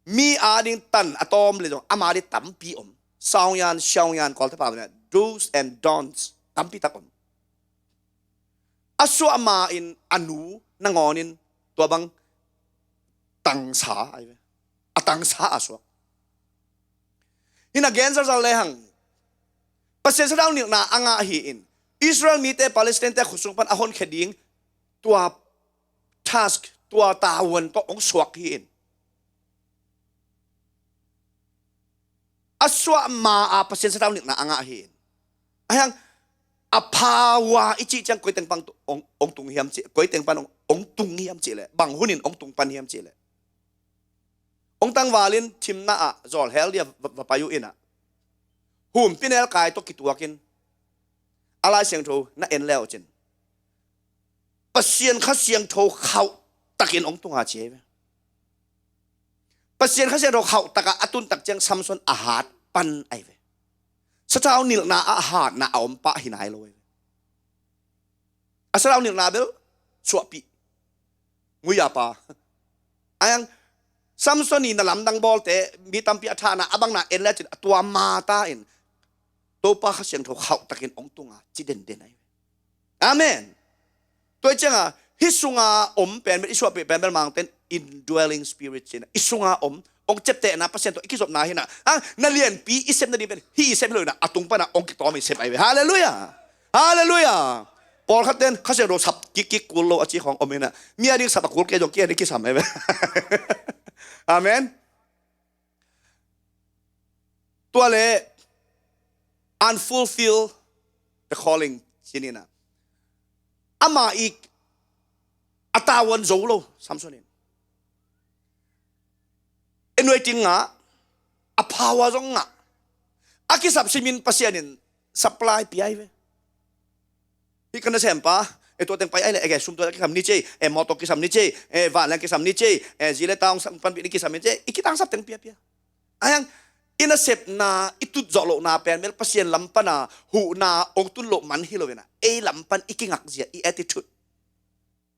Mi ading tan a tawm le zong ama ding tampi om. Saungyan, saungyan, Kawlte pau na do's and don'ts tampi tak om. A suah ma in a nu nangawn in tua bang tangsa ahi ve. A tangsa a suak. Hi na gen zalzal le hang Pasian sathau nilhna a ngah hi in, Israel mite Palestine-te khut sung pan a honkhia ding tua task, tua tavuan tawh hong suak hi in. A suah ma a Pasian sathau nilhna a ngah hi in. Ahi hang a power i cih ciang koi teng pan hong, hong tung hiam cih, koi teng pan hong, hong tung hiam cih leh, bang hunin hong tung pan hiam cih leh, hong tangvalin thimna ah zawlhel dia va, va pai uh in ah, humpinelkai tawh kituakin a Lai Siangtho na en le uh cin, Pasian Kha Siangtho khauh takin hong tunga ci ahi ve. Pasian Kha Siangtho khauh takah a tun tak ciang Samson a hat pan ahi ve. Sathau nilhna ah a hatna a om pah hi nai lo ahi ve. A sathau nilhna bel suahpih. Muya pa. Ayang, Samson i na lamdang bawlte mi tampi a thahna a bangna en le cin a tua mata in Topa Kha Siangtho khauhtakin hong tunga ci denden ahi. Amen. Tua i cianga hih sunga om pen bel i suahpih pen bel mangten indwelling spirit cina i sunga om hong ceptehna Pasian tawh i kizopna hina. A, na lianpi i sep nading pen hih i sep hi lo hina, a tung pana hong kitawm i sep ahi ve. Halleluiah. Halleluiah. Pawlkhat ten Kha Siangtho sap kikkik kul lo a ci khawng om hina, mi a ding sap a kul kei zong kia ding kisam ahi ve. Amen. Tua le unfulfill the calling cinina ama i a tawan zo lo Samson in. Anointing ngah, a power zong ngah. A kisap simin Pasian in supply pia hi ve. Hih ka nasempa, e tua teng pai ai le, e sum tua kisam ni cei, e motor kisam ni cei, e vanleng kisam ni cei, e zi le tang sam panpih ni kisam ni cei, i kitangsap teng piapia. Ayang, i nasepna i tut zawh lohna pen bel Pasian lam pana huhna ong tun loh man hi lo vena, ei lam pan i kingak zia i attitude.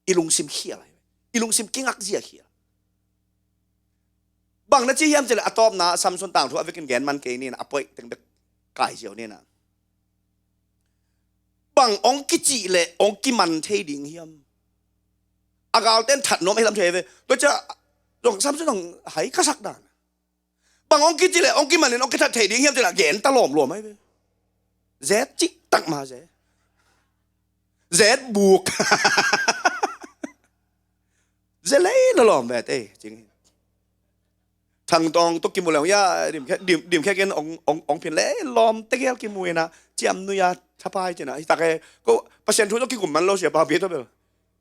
I lungsim khial ahi ve. I lungsim kingak zia khial. Bang na ci hiam cileh a tawpna Samson tangthu a vekin gen man kei nina, a poih teng bek kai ziau nina. Bang ong kicih le ong kiman thei ding hiam? A galten that nuam ahi lam thei ve. Tua cia zong Samson zong hai ka sak dan. Bang ong kicih le ong kiman in ong kithat thei ding hiam cileh gen ta lawmlawm ahi ve. Zet cih tak ma ze. Zet buk. Ze lei lawlawm ve tei cing hi. Thangtawng tawh kimu leng ya, dim khe, dim, dim khe ken ong, ong, ong phin le lawm tegel kimu ina, ciam nuya thapai cina hi tak e. Ko Pasian thu tawh kikum man lo sia pa pi tawh bel.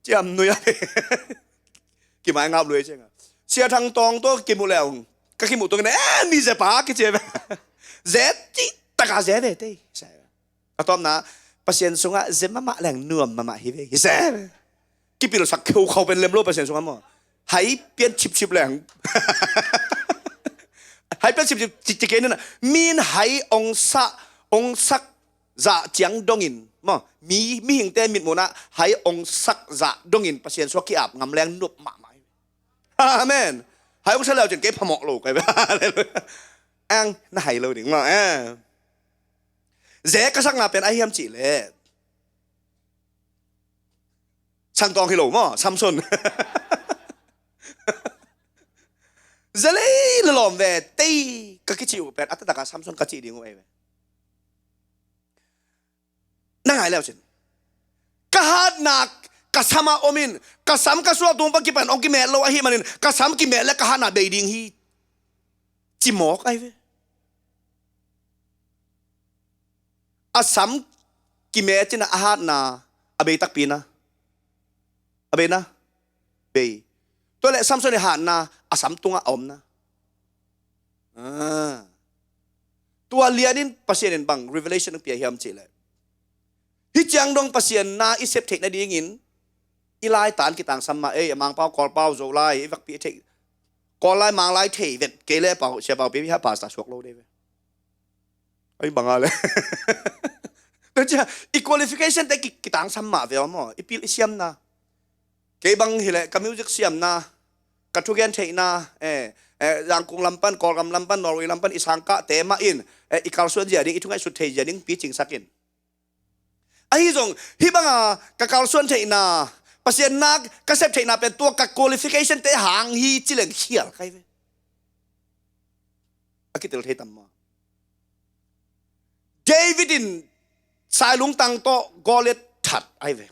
Ciam nuya. Kimai ngap lui cina. Sia Thangtawng tawh kimu leng ka kimu tung ina, eh, mi ze pa kici ve. Ze ti taka ze ve tei. A tawpna, Pasian sungah ze mahmah leng nuam mahmah hi ve hi se. Kipilsak kheukhau pen lem lo Pasian sungah maw. Hai pian cipcip leng. Hai pian cipcip ci, ci kei nina. Min hai ong sak, ong sak zah ciang dongin maw. Mi, mihingte mitmuhnah hai ong sak zah dongin Pasian sungah ki-ap ngam leng nuam mahmah hi ve. Amen. Hai ong sak leu cin kei phamawh lo kei ve. Hallelujah. Ang na hai lo ding maw, eh. Ze ka sakna pen ahi hiam cih leh Thangtawng hi lo maw, Samson. Ze lei lawlawm ve tei ka kicih uh pen a taktak a Samson ka cih ding uh ei ve. Na ngai leu cin. Ka hatna ka sam a om in, ka sam ka suah tung pan kipan ong kimet lo ahi manin, ka sam kimet le ka hatna bei ding hi. Cimawk ahi ve. A sam kimet cina a hatna a bei takpi na. A bei na. Bei. Tua le Samson i hatna a sam tungah a om na. Ah. Tua lianin Pasian in bang revelation pia hiam cih leh. Hih ciang dong Pasian na i sep theih nadingin i laitan kitangsam mah, ei, a Mangpau, Kawlpau, Zolai, i vakpi theih. Kawllai, Manglai thei vet kei le pau, sia pau pi, ha pastor suak lo dei ve. Ai banga le. Tua cia, i qualification te ki, kitangsam mah ve maw, i pil i siamna. Kei bang hileh ka music siamna, ka thugen theihna, eh, eh, Zangkung lampan, Kawlgam lampan, Norway lampan, i sangkah te mah in, eh, i kalsuan zia ding, i thungaihsut thei zia ding, picingsak in. Ahi zong, hih banga ka kalsuan theihna, Pasian nak ka sep theihna pen tua ka qualification te hang hi ci leng khial kai ve. A kitel thei tam maw. David in sailung tang tawh Goliath that ai ve.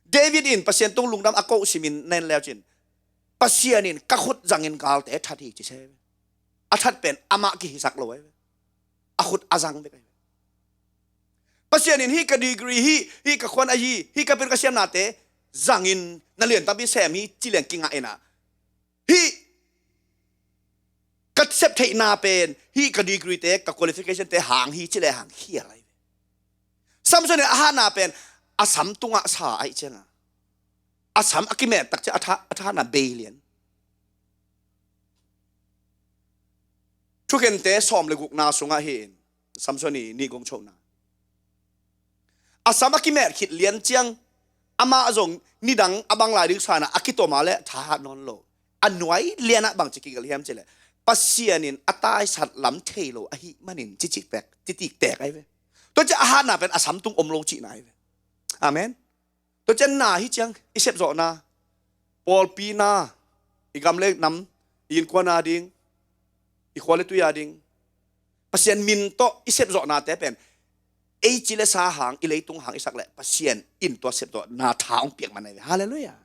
David in Pasian tung lungdam a koh simin na en leu cin, Pasian in ka khut zangin galte that hi ci se. A that pen amah kihisak lo ai ve. A khut a zang bek ai ve. Pasian in hih ka degree hi, hih ka khuan a hi, hih ka pil ka siamnate zangin na lian tampi sem hi ci leng kingah ina. Hih ka sep theihna pen, hih ka degree te, ka qualification te hang hi ci le hang khial ai ve. Samson in a hatna pen a sam tungah sa ai cianga. A sam a kimet tak cia a tha, a thana bei lian. Thukente sawm le gukna sungah hi in Samson i nih gong chona. A sam a kimet khit lian ciang Amah zong nidang a bang lai ding sanah a kitom a le thahat nawn lo. A nuai lianah bangci kigelh hiam cileh, Pasian in a taisat lam thei lo ahih manin citik tek, citik tek ahi ve. Tua ciah a hatna pen a samtung om lo cihna ahi ve. Amen. Tua ciah na hi ciang i sepzawhna, pawlpi na, i gam le nam, i innkuan a ding, i khua le tui a ding, Pasian min tawh i sepzawhnate pen ei ci le sa hang, i leitung hang i sak leh Pasian in tua sepzawhna tha hong piak man ahi ve. Halleluiah.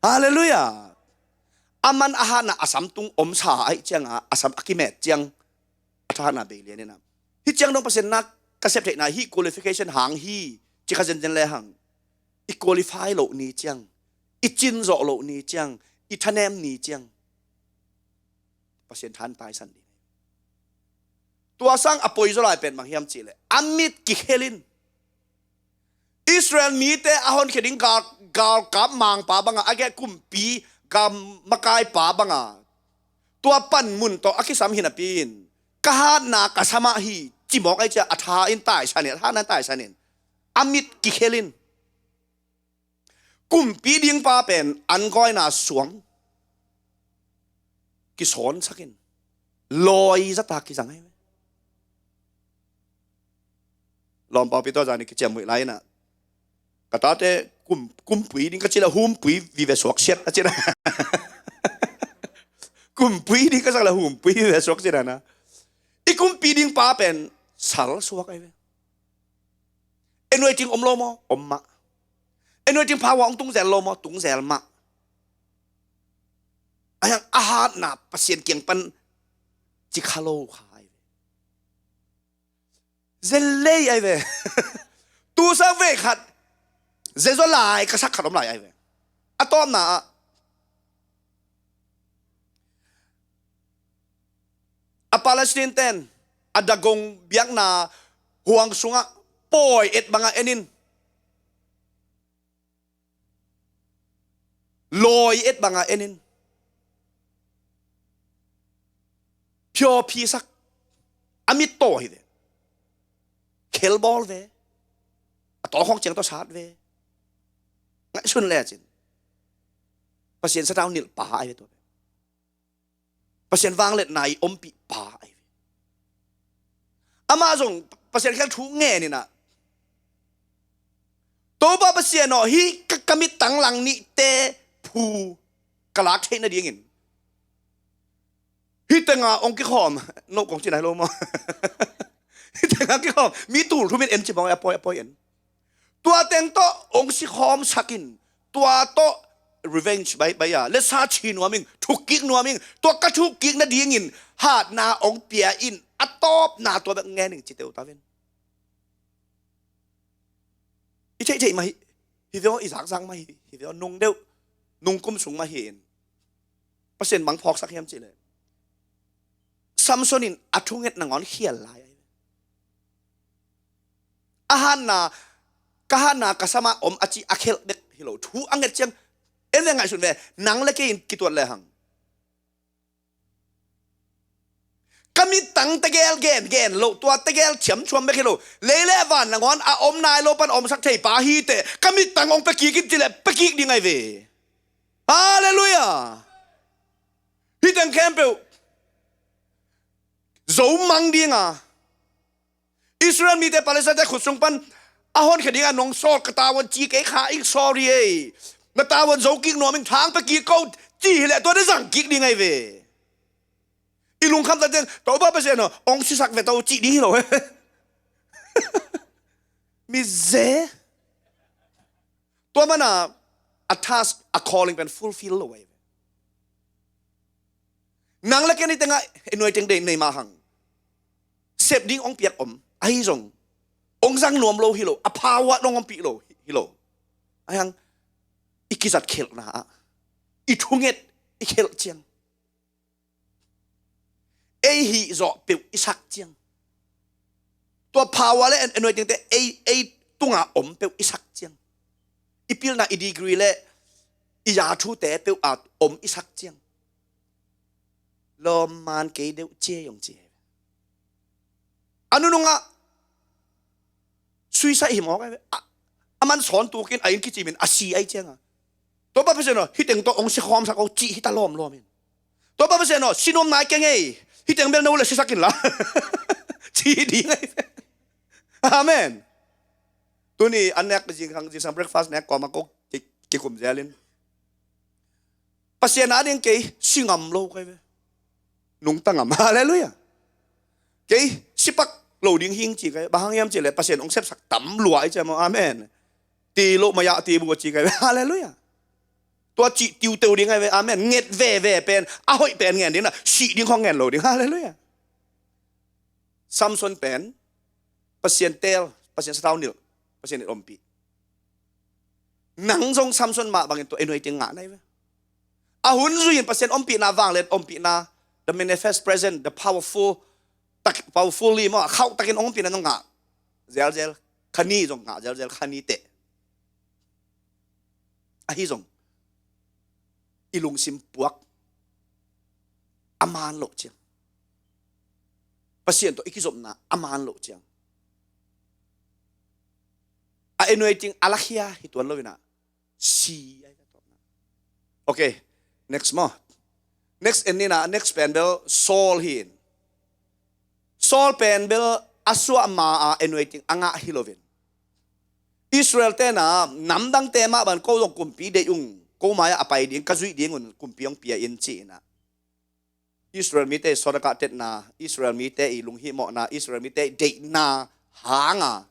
Halleluiah. A man a hatna a samtung omsa ahih cianga a sam a kimet ciang a thahatna bei lian inah. Hih ciang dong Pasian na ka sep theihna hih qualification hang hi ci kha zenzen le hang, i qualify loh ni ciang, i cin zawh loh ni ciang, i thanem ni ciang Pasian than taisan ding. Tua sang a poizaw lai pen bang hiam cihleh a mit kikhel in. Israel mite a honkhia ding gal, galkap mangpa banga, a geh kumpi gal makaipa banga, tua panmun tawh a kisam hi napi in, ka hatna ka samah hi cimawk ai cia a tha in taisan in, a hatna in taisan in, a mit kikhel in. Kumpi dingpa pen an gawina suang kisawngsak in, lawi zata kizang ahi ve. Lawmpau pi tua zani kiciammuih lai inah, ka tate kum, kumpui ding ka ci le humpui vive suak siat a ci na. Kumpui ding ka sak le humpui vive suak siat a na. I kumpi dingpa pen sal suak ahi ve. Anointing om lo maw? Om mah. Anointing power hong tung zel lo maw? Tung zel mah. Ahi hang a hatna Pasian kiang pan ci kha lo kha ahi ve. Zen lei ahi ve. Tu sang vei khat zen zaw lai ka sak khat om lai ahi ve. A tawpna ah, a Palestine ten a Dagon biakna huang sungah pawi et banga en in, lawi et banga en in, phiawphisak, a mit taw hi ve, khelbawl ve, a tawkhawng ciang tawh sat ve. Ngaihsun lecin Pasian sathau nilh pa ahi ve tua. Pasian vangliatna i ompih pa ahi ve. Amah zong Pasian khel thu ngen inah, Topa Pasian aw, hih ka, ka mittang lang nihte phu ka lak theih nadingin hih tenga hong kikhawm, no kong cina hi lo maw? Hih tenga kikhawm mi tul thumin en ci bang a pawi, a pawi en. Tua teng tawh hong sikhawmsak in, tua tawh revenge bai, bai a, le sa ci nuam ing, thukkik nuam ing, tua ka thukkik nadingin hatna hong pia in, a tawpna tua bek ngen ing ci teu ta ven. I theihtheih mah hi, hi veo i zakzak mah hi, hi veo nung deuh, nung kum sung mah hi in. Pasian bang phawksak hiam cihleh, Samson in a thunget nangawn khial lai ahi ve. A hatna, ka hatna ka samah om a ci a khelh bek hi lo. Thu a nget ciang en ve, ngaihsun ve, nang le kei in kituat le hang. Ka mittang tegel gen gen lo, tua tegel thiamthuam bek hi lo. Lei le van nangawn a om nai lo pan omsak thei pa hi teh, ka mittang hong pia kik in cileh pia kik ding ahi ve. Halleluiah. Hih teng khempeuh zo mang dinga, Israel mite Palestine te khut sung pan a honkhia dinga nong sawl ka tavuan ci kei kha ing, sorry ei. Na tavuan zo kik nuam ing, thang pia kik ko ci hileh tua na zang kik ding ahi ve. I lungkham ta ciang, Topa Pasian aw, hong sisak ve to cih ding hi lo. Mi ze. Tua mana a task, a calling pen fulfill lo ahi ve. Nang le kei ni tengah i nuai teng dei nei mah hang, sep ding hong piak om ahi zong, hong zang nuam lo hi lo, a power nong ompih lo hi lo. Ahi hang i kizat khelhna ah, i thunget i khelh ciang, ei hih zawh peuh i sak ciang, tua power le anointing te ei, ei tunga om peuh i sak ciang, i pilna, i degree le i ya thute peuh a om i sak ciang, lawmman kei deuh cia zong cia. A nunungah suicide hi mawk ahi ve. A, a man sawn tukin a inn kicimin a si ai cianga. Topa Pasian aw, hih teng tawh hong sikhawmsak o cih hita lawmlawm in. Topa Pasian aw, si nuam nai keng ei, hih teng bel na uh le sisak inla ci ding ai ve. Amen. Tuni an nek zingsang, zingsang breakfast nek kawma ko ki, kikum zelin Pasian a ding kei si ngam lo kai ve. Nungta ngam. Halleluiah. Kei sipak lo ding hing ci kai. Bang hang hiam ci le Pasian hong sepsak tam lua i ci maw. Amen. Ti lo maya ti bu ci kai ve. Halleluiah. Tua cih tiuteu ding ai ve. Amen. Nget veve pen a hoih pen ngen ding na, sih ding khong ngen lo ding. Halleluiah. Samson pen Pasian teel, Pasian sathau nilh, Pasian in ompih. Nang zong Samson mah bangin tua anointing ngah nai ve. A hun zui in Pasian ompihna, vanglian ompihna, the manifest present, the powerful, tak, powerfully maw, khauh takin ompihna zong ngah zelzel, khani zong ngah zelzel, khani teh. Ahi zong i lungsim puak a man loh ciang, Pasian tawh i kizopna a man loh ciang, a anointing a lakhia hi tuan lo inah si ai ka tawpna. Okay, next maw. Next en ninah, next pen bel Saul hi in. Saul pen bel a suah ma a anointing a ngah hi loin, Israel tena namdangte mah ban ko zong kumpi deih ung, ko mai-ah a pai ding, ka zuih dingun kumpi hong pia in ci inah. Israel mite i sawt a kah tetna, Israel mite i lunghihmawhna, Israel mite i deihna hanga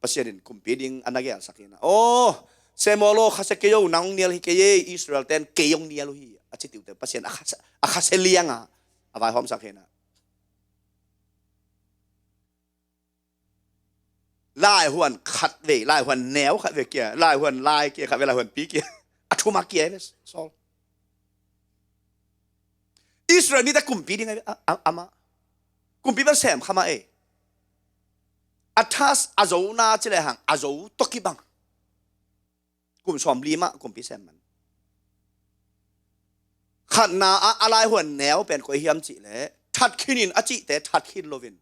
Pasian in kumpi ding a na gelsak inah. Aw, Samuel aw, khasia kei o, nang hong nial hi kei ei, Israel ten kei hong nial uh hi, a ci tiute Pasian a khasia, a khasia lianga a vaihawmsak inah. Laihuan khat vei, laihuan neu khat vei kia, laihuan lai kia khat vei, laihuan pi kia, a thuma kia ve Saul. Israel mite kumpi ding ai ve, a, a, amah. Kumpi bel sem kha mah ei. A thas a zona ci le hang a zo tawh kibang. Kum sawmli mah kumpi sem man. Khatna ah a laihuan neu pen koi hiam cih leh, that khin in a cihte that khin loin,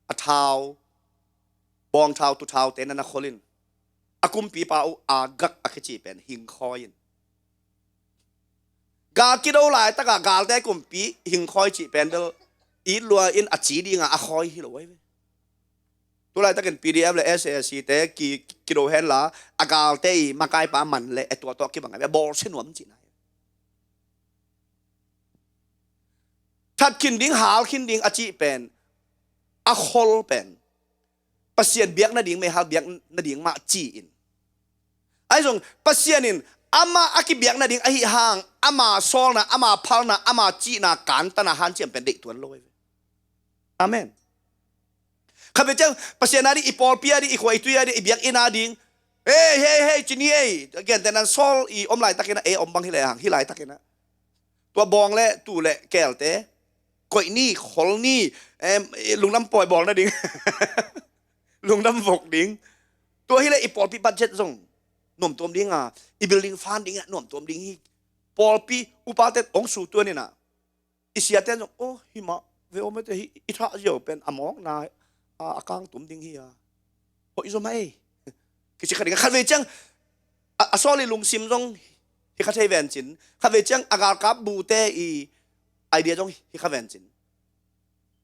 a thau, bawngthau, tuthaute na na khol in, a kumpipa uh Agag a kici pen hingkhawi in. Gal kido laitakah galte kumpi hingkhawi cih pen bel it lua in a ci dinga a khawi hi lo ai ve. Tulaitakin P D F le S A C te ki, kido henla, a galte i makaipa man le e tua tawh kibang ai ve, a bawlsia nuam cihna. That khin ding, hal khin ding a cih pen, a khol pen Pasian biak nading, meihal biak nading mah ci-in. Ahi zong Pasian in amah a kibiak nading ahi hang, ama sawlna, ama phalna, ama cihna kantana hanciam pen deih tuan lo ai ve. Amen. Khatvei ciang Pasian a ding, i pawlpi a ding, i khua i tui a ding, i biakinn a ding, hei, hei, hei, ci ni ei. Gentehna Saul i om laitakin ah, ei om bang hi le hang, hi laitakin ah, tua bawng le tuu le keelte koih ni, khol ni, em, lungdam pawi bawl nading, lungdam vok ding. Tua hi le i pawlpi budget zong nuamtuam ding a, i building fund ding ah nuamtuam ding hi. Pawlpi upate hong su tuan inah, i siate zong, oh, hi mah ve, om ete hi, i thah ziau pen a mawkna a, a kangtum ding hi a, hoih zaw mah ei. Kici kha ding a, khatvei ciang a, a Saul i lungsim zong hi kha thei vencin, khatvei ciang a galkap bute i idea zong hi kha vencin.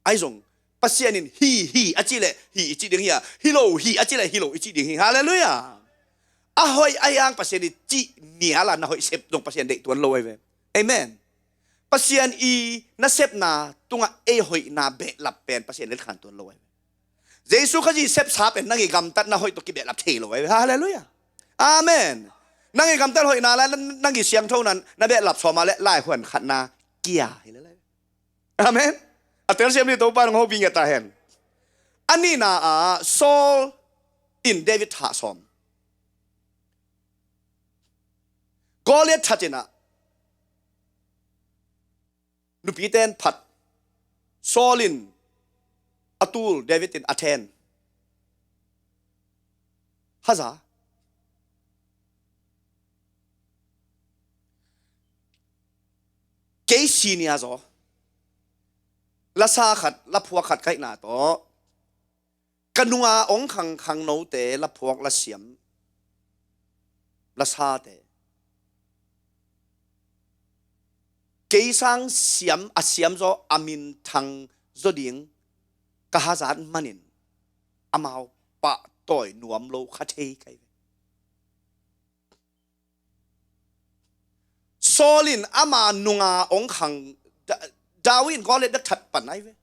Ahi zong Pasian in hi, hi a cih leh hi i cih ding hi a, hi lo, hi a cih leh hi lo i cih ding hi. Halleluiah. A hoih ahi hang Pasian i cih nial a na hoih sep zong Pasian deih tuan lo ai ve. Amen. Pasian i nasepna tungah ei hoihna behlap pen Pasian letkhan tuan lo ai ve. Jesu Khazih sepsa pen nang i gamtatna hoih tawh kibehlap thei lo ai ve. Halleluiah. Amen. Nang i gamtat hoihna le nang i siangthona na behlap sawma le laihuan khatna kia hi le lai. Amen. A telsiam ni Topa nong hopih ngiat ta hen. A nihna ah Saul in David thah sawm. Goliath that inah nupite in phat. Saul in a tul, David in a then. Haza. Kei senior zaw, lasa khat, laphuak khat ka hihna tawh, ka nunga hong khang khangnote laphuak lasiam lasate, kei sang siam, a siam zaw, a minthang zaw ding ka hazat manin amau pahtawi nuam lo kha thei kai ve. Saul in ama nunga ong khang, Da-, David in Goliath na that pan ai ve.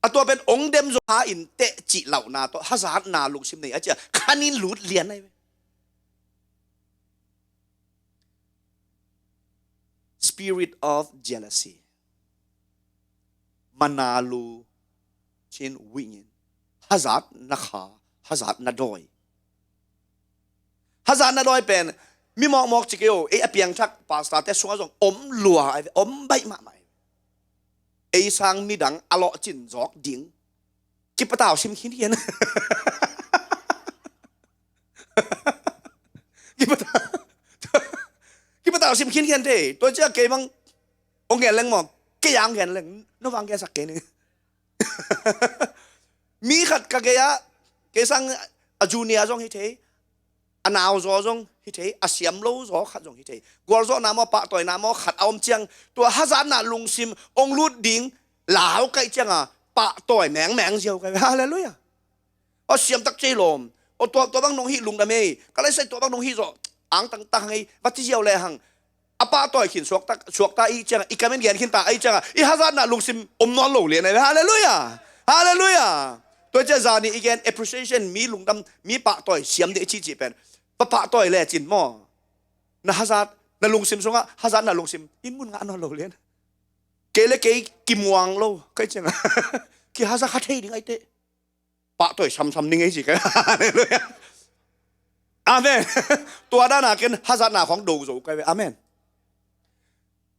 A tua pen ong dem zo ha in teh cih lauhna tawh hazatna lungsim nei a cia khanin lut lian ai ve. Spirit of jealousy. Manalu chin wingin hazat na kha, hazat na dawi. Hazat na dawi pen mi mawkmawk ci kei o, ei a piangthak pastor te sungah zong om lua ai ve, om baih mahmah ai ve. Ei sang midang a lawhcin zawk ding kipatau sim khin hian. Kipatau, kipatau sim khin hian te. Tua cia kei bang ong gen leng maw, kei ang gen leng, no bang gen sak kei ni. Mi khat ka gei ah, kei sang a junior zong hi thei, a nau zaw zong hi thei, a siam lo zaw khat zong hi thei. Gualzawhna maw, pahtawina maw, khat a om ciang, tua hazatna lungsim ong lut ding lau kaih cianga pahtawi mengmeng ziau kai. Halleluiah. Aw siam tak cei lawm. Aw tua, tua bang nong hih lungdam ei. Ka laisai tua bang nong hih zawh. Ang tangtang hang ei. Va ci ziau le hang. A pahtawi khin suakta, suakta i cianga, i kamen gen khinta ai cianga, i hazatna lungsim om nawn lo lian ai. Halleluiah. Halleluiah. Tua cia zani i gen appreciation, mi lungdam, mi pahtawi siam ding i cihcih pen, pa pahtawi lecin maw, na hazat, na lungsim sungah hazatna lungsim in mun ngah nawn lo lian. Kei le kei kimuang lo kai cianga, kihazat kha thei ding ai teh. Pahtawi samsam ning ei ci kai. Halleluiah. Amen. Tua dana ken hazatna khong do zo kai ve. Amen.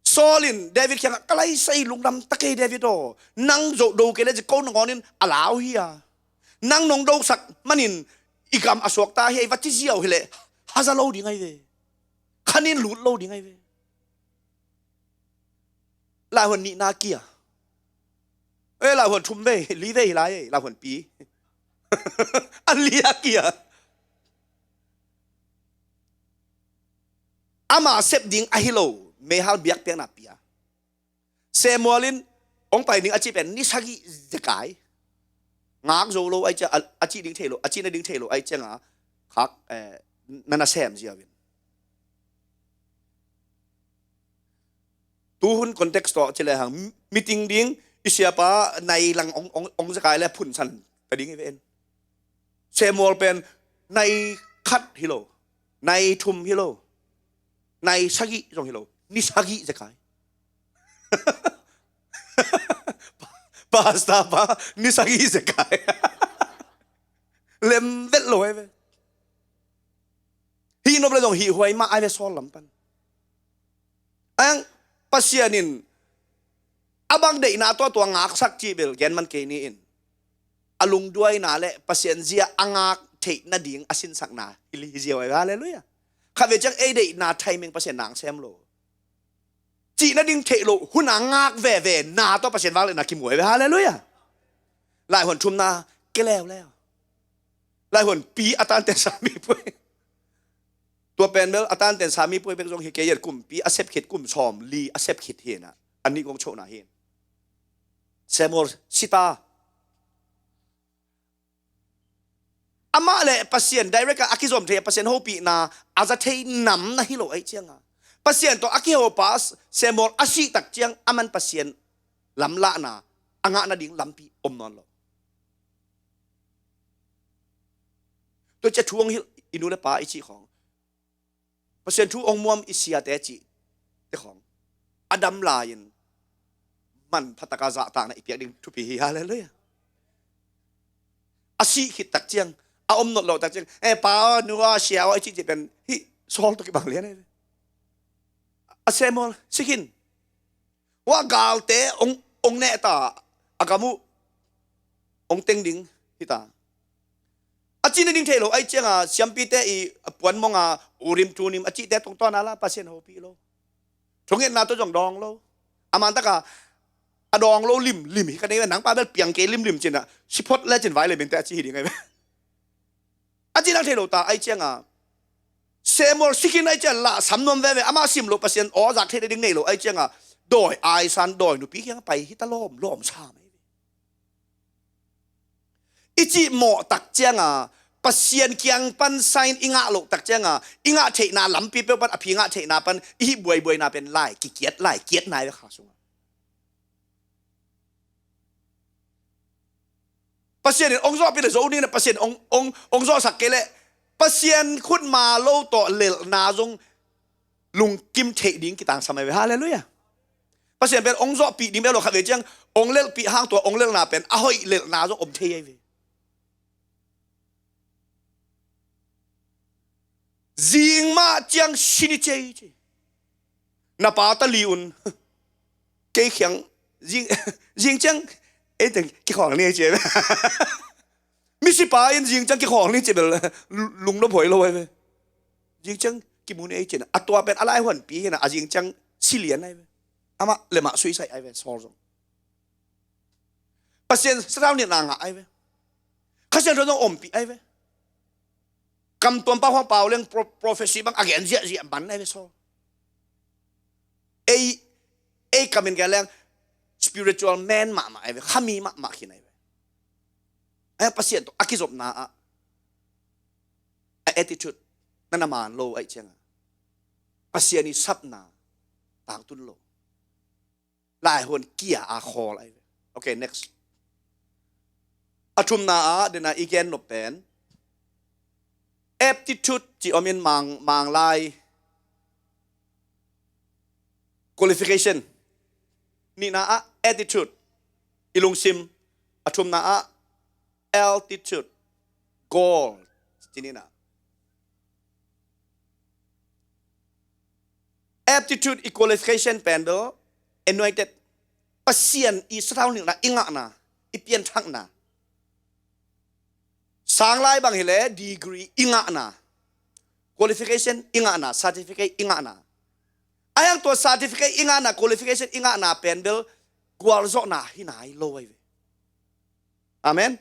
Saul in David kiangah, ka laisai lungdam ta kei David aw, nang zo do kei le ci ko nangawnin a lau hi a, nang nong dosak manin i gam a suakta hi a, i va ci ziau hileh haza lo ding ai ve. Khanin lut lo ding ai ve. Laihuan nihna kia. Eh, laihuan thum vei, li vei hi lai, eh, laihuan pi. A lia kia. Ama sep ding ahi lo, meihal biakpiakna pia. Samuel in ong pai ding a cih pen ni sagih zekai. Ngak zo lo ai cia, a, a cih ding thei lo, a cihna ding thei lo ai cianga khak, eh, nana sem ziau in. Tuhun context tawh ci lehang, meeting ding i siapa nai lang ong, ong, ong zekai le phunsan ta ding i ve en. Samuel pen nai khat hi lo, nai thum hi lo, nai sagih zong hi lo, ni sagih zekai. Pastor pa, ni sagih zekai. Lem vet lo ai ve. Hih nop le zong hih huai mah ai ve Saul lam pan. Ang Pasian in a bang deihna tua tua ngaksak cih bel gen man kei ni in. A lungduaina le Pasian zia a ngak theih nading a sinsakna hi li hi ziau ai ve. Halleluiah. Khat ve ciang ei deihna timing Pasian nang sem lo. Cih nading theih lo hun a ngak veve na tawh Pasian vangliatna kimu ai ve. Halleluiah. Laihuan thumna ke leuleu. Laihuan pi a tanten sa mi puai. Tua pen bel a tanten sa mi puai bek zong hi kei a, kumpi a sep khit kum sawm li a sep khit hi na. An nih kong chohna hi. Samuel sita. Amah le Pasian direct a kizom thei a Pasian hopihna a za thei nam na hi lo ai cianga, Pasian tawh a kihopa Samuel a sih tak ciang aman Pasian lamlahna a ngah nading lampi om nawn lo. Tua cia thu ong hilh i nu le pa i cih khawng, Pasian thu ong muam i siate cih te khawng a dam lai-in manpha taka zahtakna i piak ding thupi hi. Halleluiah. A sih khit tak ciang, a om not lo tak ciang, eh, pa aw, nu aw, sia aw, i cih cih pen hih Saul tawh kibang lian ai ve. A Samuel si khin. Hua galte ong, ong nehta a gam uh ong teng ding hita. A cih nading thei lo ai cianga siampite i a puan monga Urim Tumim a cihte tungtawna la Pasian hopih lo. Thungetna tawh zong dawng lo. A man taka a dawng lo limlim hi ka nei ve, nang pa bel piang kei limlim cina siphot le cin vai le minte a ci hi ding ai ve. A cih nading thei lo ta ai cianga Samuel si khin ahih ciang lah sam nuam veve, amah sim loh Pasian aw zak theih nading nei lo ahih cianga dawi aisan dawi nupi kiang pai hi ta lawm, lawm sam ahi ve. I cih mawh tak cianga Pasian kiang pan sign i ngah loh tak cianga i ngah theihna lampi peuh pan a phi ngah theihna pan i hih buaibuaina pen lai kikiat, lai kiat nai ve kha sungah. Pasian in ong zawhpih le zo ding na Pasian ong, ong, ong zawhsak kei leh Pasian khutma lo tawh lelhna zong lungkim theih ding kitangsam ahi ve. Halleluiah. Pasian pen ong zawhpih ding bek lo kha ve ciang ong lelhpih hang tua ong lelhna pen a hoih lelhna zong om thei ahi ve. Zing mah ciang sin i cei ci. Na pa ta li un. Kei khiang zing, zing ciang ei teng kikhawl ni ci. Misipa in zing ciang kikhawl ni ci bel lungnop hoi lo ahi ve. Zing ciang kimu ni ei ci na. A tua pen a laihuanpi hi na a zing ciang si lian ahi ve. Amah le mah suicide ahi ve Saul zong. Pasian sathau nitna ngah ahi ve. Kha Siangtho zong ompih ahi ve. Kamtuam pau hong pau leng pro-, prophecy bang a gen ziahziah man ahi ve Saul. Ei, ei kamin gen leng spiritual man mahmah ahi ve. Khami mahmah khin ahi ve. Ahi Pasian tawh a kizopna ah a attitude na na man lo ahih cianga Pasian i sapna tangtun lo. Laihuan kia a khawl ahi ve. Okay, next. A thumna ah dena i gen nop pen aptitude ci om in mang, mang lai qualification. Nihna ah attitude i lungsim. A thumna ah altitude goal ci nihna. Aptitude i qualification pen do anointed Pasian i sathau nihna i ngahna i pianthakna. Sang lai bang hileh degree i ngahna, qualification i ngahna, certificate i ngahna. Ahi hang tua certificate i ngahna, qualification i ngahna pen bel gualzawhna hi nai lo ahi ve. Amen.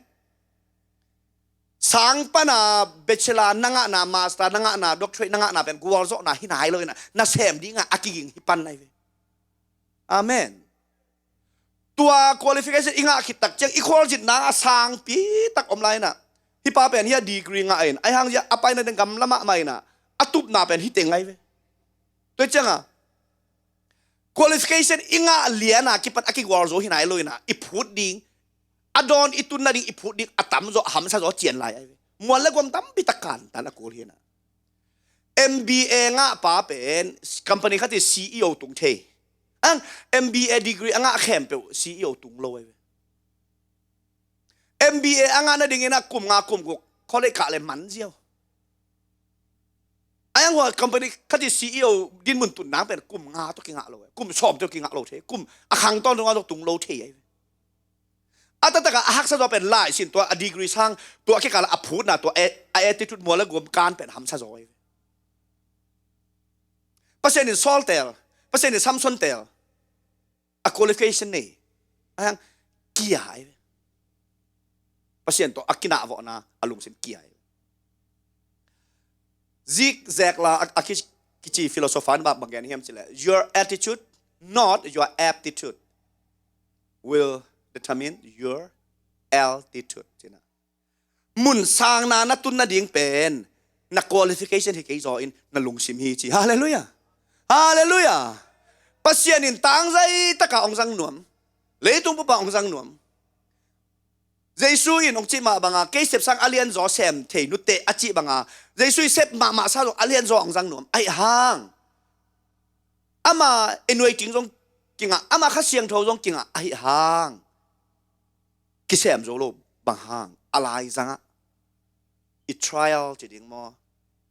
Sang pana bachelor na ngahna, master na ngahna, doctorate na ngahna pen gualzawhna hi nai lo hi na, na sem dinga a kiging hi pan ahi ve. Amen. Tua qualification i ngah khit tak ciang i khualzinna a sangpi tak om lai na. Hih pa pen hih a degree ngah in, ahi hang zia a paina ding gamla mahmah in a, a tupna pen hih teng ahi ve. Tua cianga qualification i ngah liana kipan a kigualzo hi nai lo in a, i phut ding, a dawn i tun nading i phut ding a tamzaw a hamsazaw cian lai ahi ve. Mual le guam tampi tak kantan a kul hi na. M B A ngah pa pen company khat i C E O tung thei. Ang M B A degree a ngah khempeuh C E O tung lo ahi ve. M B A a ngah nadingin a kum nga kum guk college kah le man ziau. Ahi hang hua company khat i C E O dinmun tun nang pen kum nga tawh kingah lo, kum sawm tawh kingah lo thei, kum a khang tawntung a tawh tung lo thei ahi ve. A taktak a haksa zaw pen lai sin tua a degree sang tua kikal a phutna tua a, a attitude mual le guam kan pen hamsa zaw ahi ve. Pasian in Saul tel, Pasian in Samson tel. A qualification nei. Ahi hang kia ahi ve. Pasian tawh a kinahvawhna a lungsim kia ahi ve. Zig Ziglar a, a ki, kici philosopher in bang gen hiam cileh, your attitude, not your aptitude, will determine your altitude, cina. Mun sangna na tun nading pen na qualification hi kei zaw in na lungsim hi ci. Halleluiah. Halleluiah. Pasian in tangzai taka hong zang nuam. Leitung pupa hong zang nuam. Jesu in hong cih mah banga kei sep sang a lianzaw sem thei nuteh a cih banga Jesu i sep mahmah sa zong a lianzaw hong zang nuam. Ahi hang ama anointing zong kingah, ama Kha Siangtho zong kingah ahi hang kisem zo lo bang hang a laizangah i trial ci ding maw,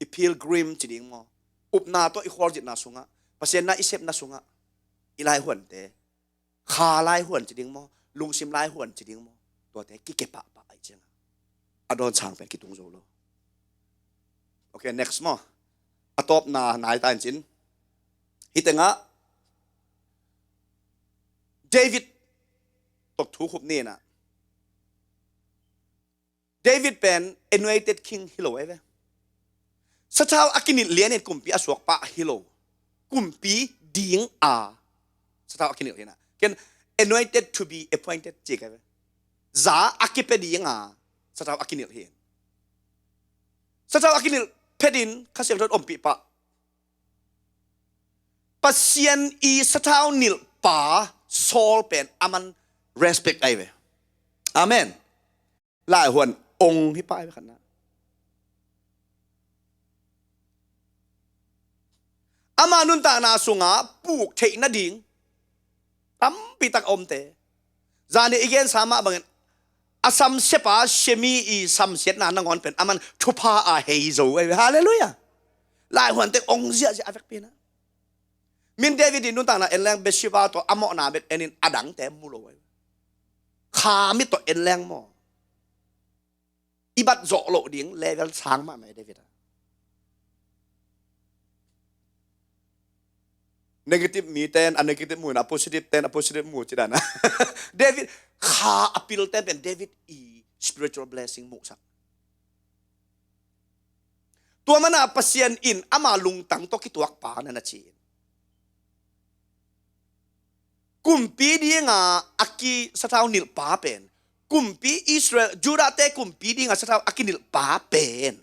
i pilgrim ci ding maw, upna tawh i khualzinna sungah, Pasian na i sepna sungah i laihuante, kha laihuan ci ding maw, lungsim laihuan ci ding maw, tuate kikepahpah ahi ciangah a dawn sang pen kitung zo lo. Okay, next maw. A tawpna nai ta in cin. Hih tengah David tawh thu khup ni inah. David pen anointed king hi lo ahi ve. Sathau a kinilh lianin kumpi a suak pah hi lo. Kumpi dinga sathau a kinilh hi na. Ken anointed to be appointed ci ka ve. Za a kipia dinga sathau a kinilh hi. Sathau a kinilh phetin Kha Siangtho in ompih pah. Pasian i sathau nilhpa Saul pen aman respect ai ve. Amen. Laihuan ong hi pah ai ve khatna. Ama nuntakna sungah puk theih nading tampi tak a omte. Zani i gensa mah bangin a samsiapa Shemi i samsiatna nangawn pen aman thupha a hei zo ai ve. Halleluiah. Laihuante ong ziahziah a vekpi na. Min David i nuntakna en leng Bathsheba tawh a mawhna bek enin a dangte mu lo ai. Kha mit tawh en leng maw? I bat zawh loh ding level sang mahmah David a. Negative mi ten a negative mu in a positive ten a positive mu ci dan a. David kha a pil ten pen David i spiritual blessing muhsak. Tua mana Pasian in ama lungtang tawh kituakpa na na ci in. Kumpi dinga a kisathau nilhpa pen, kumpi Israel, Judahte kumpi dinga sathau a kinilhpa pen,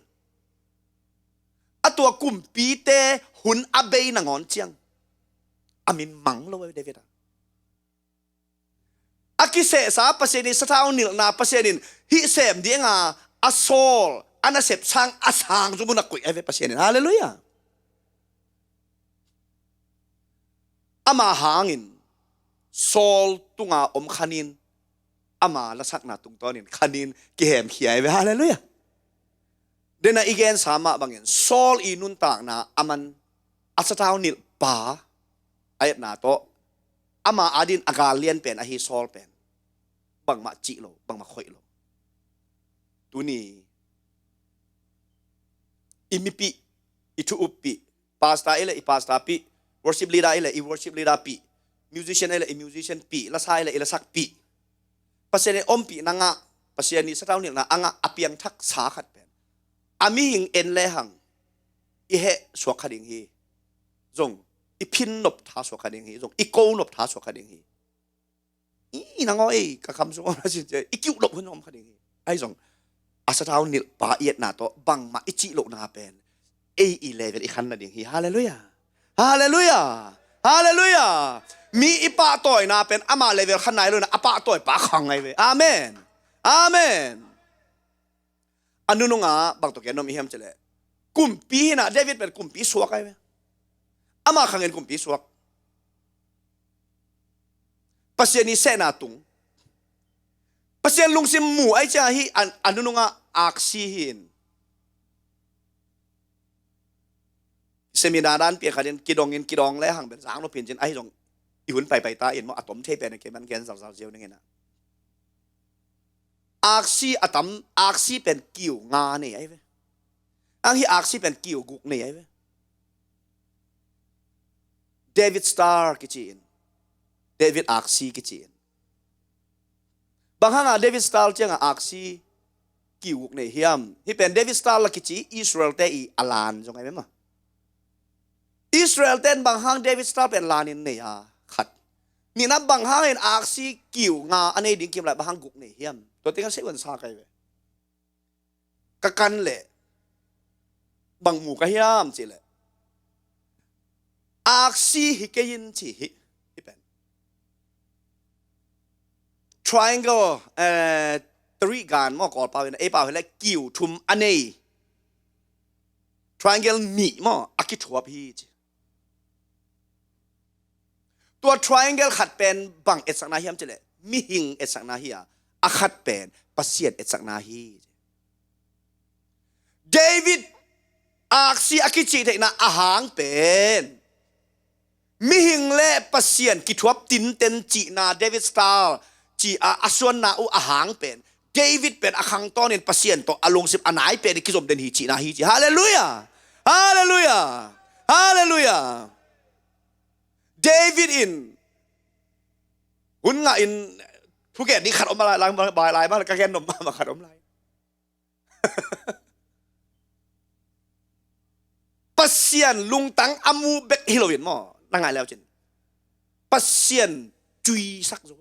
a tua kumpite hun a bei nangawn ciang a min mang lo David a. A kisehsa Pasian i sathau nilhna Pasian in hih sem dinga a Saul a nasep sang a sang zung un a kuih ai ve Pasian in. Halleluiah. Ama hangin Saul tunga om khanin ama lasakna tungtawnin khanin kihemkhia ai ve. Halleluiah. Dena i gensa mah bangin Saul i nuntakna aman a sathau nilhpa a etna tawh ama adin a gal lian pen ahi Saul pen bangmah cih lo, bangmah khoih lo. Tuni i mipih, i thu uppih, pastor i le i pastor pih, worship leader i le i worship leader pih, musician i le i musician pih, lasa i le i lasak pih. Pasian in ompih na ngah, Pasian i sathau nilhna a ngah a piangthak sa khat pen a mihing en lehang i heh suak kha ding hi. Zong i phin nop tha suak kha ding hi. Zong i ko nop tha suak kha ding hi. I nangaw ei ka kham sung om na sin cia i kiuh loh hun om kha ding hi. Ai zong a sathau nilhpa i etna tawh bangmah i cih lohna pen ei i level i khan na ding hi. Halleluiah. Halleluiah. Halleluiah. Mi i pahtawina pen ama level khan nai lo na a pahtawipa khang ngai ve. Amen. Amen. A nununga bang tawh gen om i hiam cileh kumpi hina David pen kumpi suak ai ve. Ama khangin kumpi suak. Pasian i sehna tung. Pasian lungsim mu ai cia hi a nununga aksi hin. Seminar dan piang khatin kidongin kidong lehang ben zang lo pincin ahi zong i hun paipai ta in maw a tom thei pen a kei man gen zauzau ziau ning ina. Aksi a tam, aksi pen kiu nga nei ai ve. Ang hi aksi pen kiu guk nei ai ve. David Star kici in, David aksi kici in. Bang hanga David Star cianga aksi kiu guk nei hiam? Hi pen David Star la kici Israel te i a lan zong ai ve ma. Israel ten bang hang David Star pen lanin nei a khat. Nina bang hangin aksi kiu nga a nei ding kim lai bang hang guk nei hiam? Tua tinga seiwan sa kai ve. Ka kan leh bang mu ka hiam cileh aksi hi kei in ci hi. Hi pen triangle, eh, three gan maw Kawl pau in ei pau hileh kiu thum a nei. Triangle nih maw a kithuap hi ci. Tua triangle khat pen bang etsakna hiam cileh mihing etsakna hi a, a khat pen Pasian etsakna hi. David aksi a kicih theihna a hang pen mihing le Pasian kithuap tinten cihna David Star ci a a suanna uh a hang pen David pen a khangtawnin Pasian tawh a lungsim a nai pen i kizom den hi cihna hi ci. Halleluiah. Halleluiah. Halleluiah. David in hun ngah in thugen ding khat om lai lai lai lai ka gen nom mah khat om lai. Pasian lungtang a mu bek hi loin maw, na ngai leu cin Pasian cuisak zo.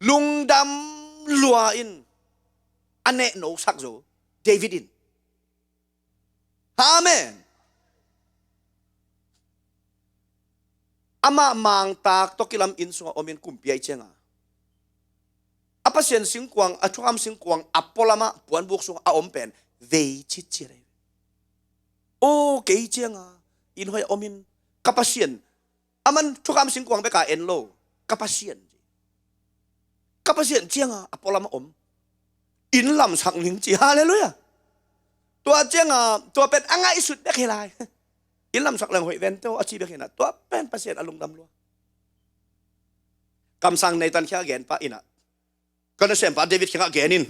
Lungdam lua in a nehnosak zo David in. Amen. Amah mangtak tawh kilam inn sungah omin kumpi ahi cianga a Pasian singkuang, a thukham singkuang a pualamah puanbuk sungah a om pen vei citciat ahi. O kei cianga inn hoih a omin ka Pasian, aman thukham singkuang beka en lo, ka Pasian, ka Pasian cianga a pualamah om, inn lamsak ning ci. Halleluiah. Tua cianga tua pen a ngaihsut bek hi lai. Inn lamsak leng hoih vente aw a ci bek hinah, tua pen Pasian a lungdam lua. Kamsang Nathan khia gen pah inah, ka nasempa David kiangah gen in,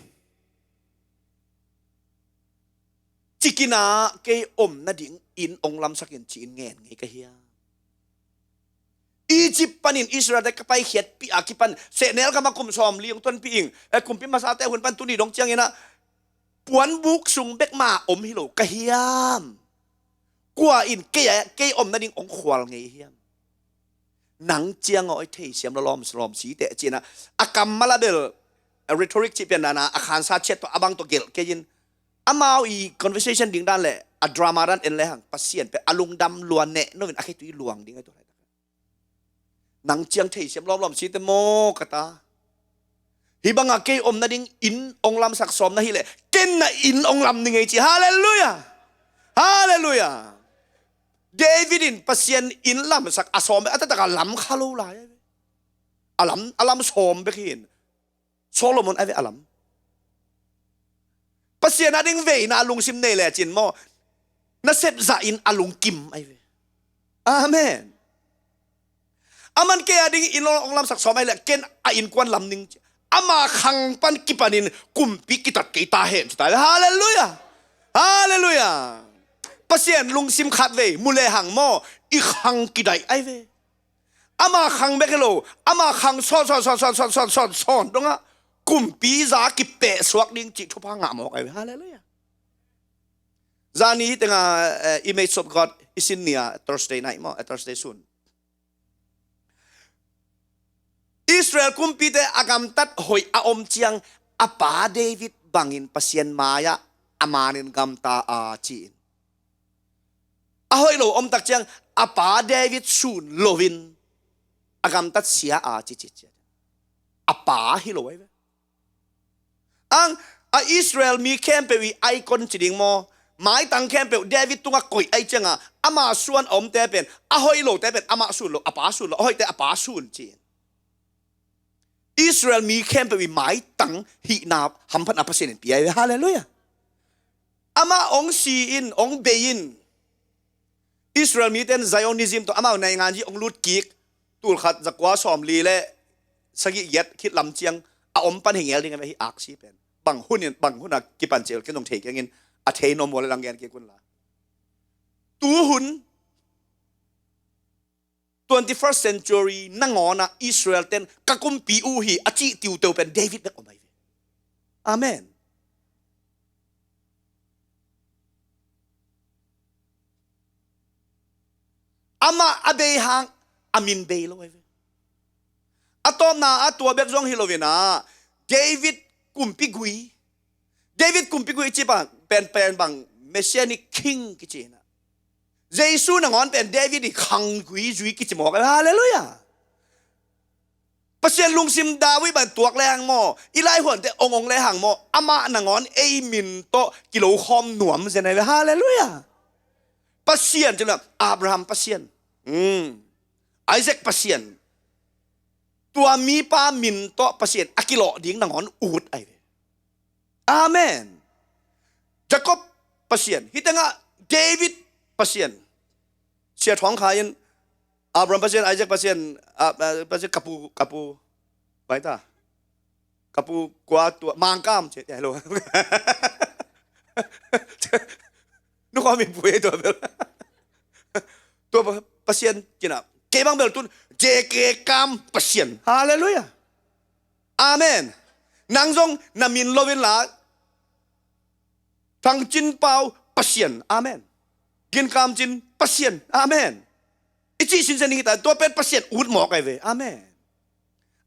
cikinah kei om nading inn ong lamsakin ci-in ngen ngei ka hiam? Egypt panin Israel te ka paikhiatpih a kipan sehnel kama kum sawmli ong tonpih ing, eh, kumpi masate hun pan tuni dong cianginah puanbuk sung bek ma om hi lo ka hiam? Kua in kei, kei om nading ong khual ngei hiam? Nang ciang aw i theisiam lawlawm lawm si teh cinah a kammal a bel, a rhetoric cih pian dana a khansa ciat tawh a bang tawh gelh kei in, amau i conversation ding dan le a drama dan en lehang Pasian pen a lungdam lua neh noin a khetui luang ding ahi tua. Nang ciang theisiam lawmlawm si te maw ka ta. Hih bangah kei om nading inn ong lamsak sawm na hileh ken na inn ong lam ning ei ci. Halleluiah. Halleluiah. David in Pasian inn lamsak a sawm bek a taktak a lam kha lo lai. A lam, a lam sawm bek hi in. Solomon a ve a lam. Pasian a ding veina a lungsim nei lecin maw, nasep zah in a lungkim ahi ve. Amen. Aman kei a ding inn ong lamsak sawm ahi le ken a innkuan lam ning ci. Ama khang pan kipanin kumpi kitat kei ta hen ci ta ve. Halleluiah. Halleluiah. Pasian lungsim khat vei mu lehang maw, i khang kidaih ahi ve. Ama khang bek hi lo, ama khang sawn sawn sawn sawn sawn sawn sawn sawn dongah kumpi za kipehsuak ding cih thupha ngah mawk ahi ve. Halleluiah. Zani hi tengah, eh, Image of God i sin ni-a Thursday night maw, eh, Thursday sun. Israel kumpite a gamtat hoih a om ciang a pa David bangin Pasian mai-ah a manin gamta a ci-in. A hoih lo om tak ciang a pa David sun loin a gamtat sia a ci citciat. A pa hi lo ahi ve. Ang a Israel mi khempeuh i icon ci ding maw, maitang khempeuh David tungah koih ahi cianga ama suan a omte pen, a hoih lote pen amah sun lo, a pa sun lo, a hoihte a pa sun ci-in. Israel mi khempeuh i maitang hihna hamphatna Pasian in pia hi ve. Halleluiah. Amah ong si in, ong bei in. Israel mite in Zionism tawh amau naingan hi ong lut kik, tulkhat zakua sawmli le sagih giat khit lam ciang a om pan hi ngel ding a ve hi aksi pen. Bang hun in, bang hun a kipan cil ken zong thei kengin a thei nuam ua le lang gen kik un la. Tuhun twenty-first century nangawnah Israel ten ka kumpi uh hi a cih tiuteu pen David bek om ahi ve. Amen. Amah a bei hang a min bei lo ahi ve. A tawpna a tua bek zong hi loinah David kumpi gui. David kumpi gui ci bang pen pen bang Messianic King kici hinah. Jesu nangawn pen David i khanggui zui kici mawk. Halleluiah. Pasian lungsim David bang tuak lehang maw, i laihuante ong ong lehang maw, amah nangawn ei min tawh kilo khawm nuam zen ahi ve. Halleluiah. Pasian ci lo, Abraham Pasian, hmm, Isaac Pasian, tua mipa min tawh Pasian a kilawh ding nangawn ut ahi ve. Amen. Jacob Pasian, hi tengah David Pasian. Sia Thuang Khai in Abraham Pasian, Isaac Pasian, ah, ah, Pasian ka pu, ka pu, bai ta. Ka pu kua tua, Mangkam, ci, ya, hello. Nu kua min pu e tua bel. Tua pa-, Pasian, cina. Kei bang bel tun, J K Kam Pasian. Halleluiah. Amen. Nang zong na min lo in la, Thang Cin Pau, Pasian, amen. Gin Kam Cin, Pasian, amen. I cih sinsen ding hi ta, tua pen Pasian ut mawk ahi ve, amen.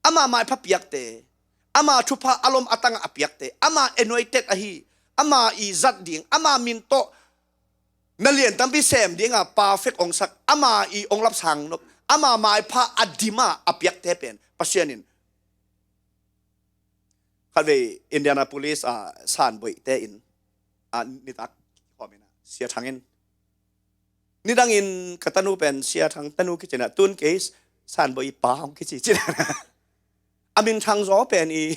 Ama maipha piakte, ama thupha a lom a tangah a piakte, ama anointed ahi, ama i zat ding, ama min tawh na lian tampi sem dinga perfect ong sak, ama i ong lapsang nop, ama maipha a dima a piakte pen Pasian in. Khatvei Indianapolis a sanboihte in a nitak khawm in a Sia Thang in, nidangin ka tanu pen Sia Thang tanu kici in a, tun kei sanboih pa hong kici ci in a, a min thang zaw pen i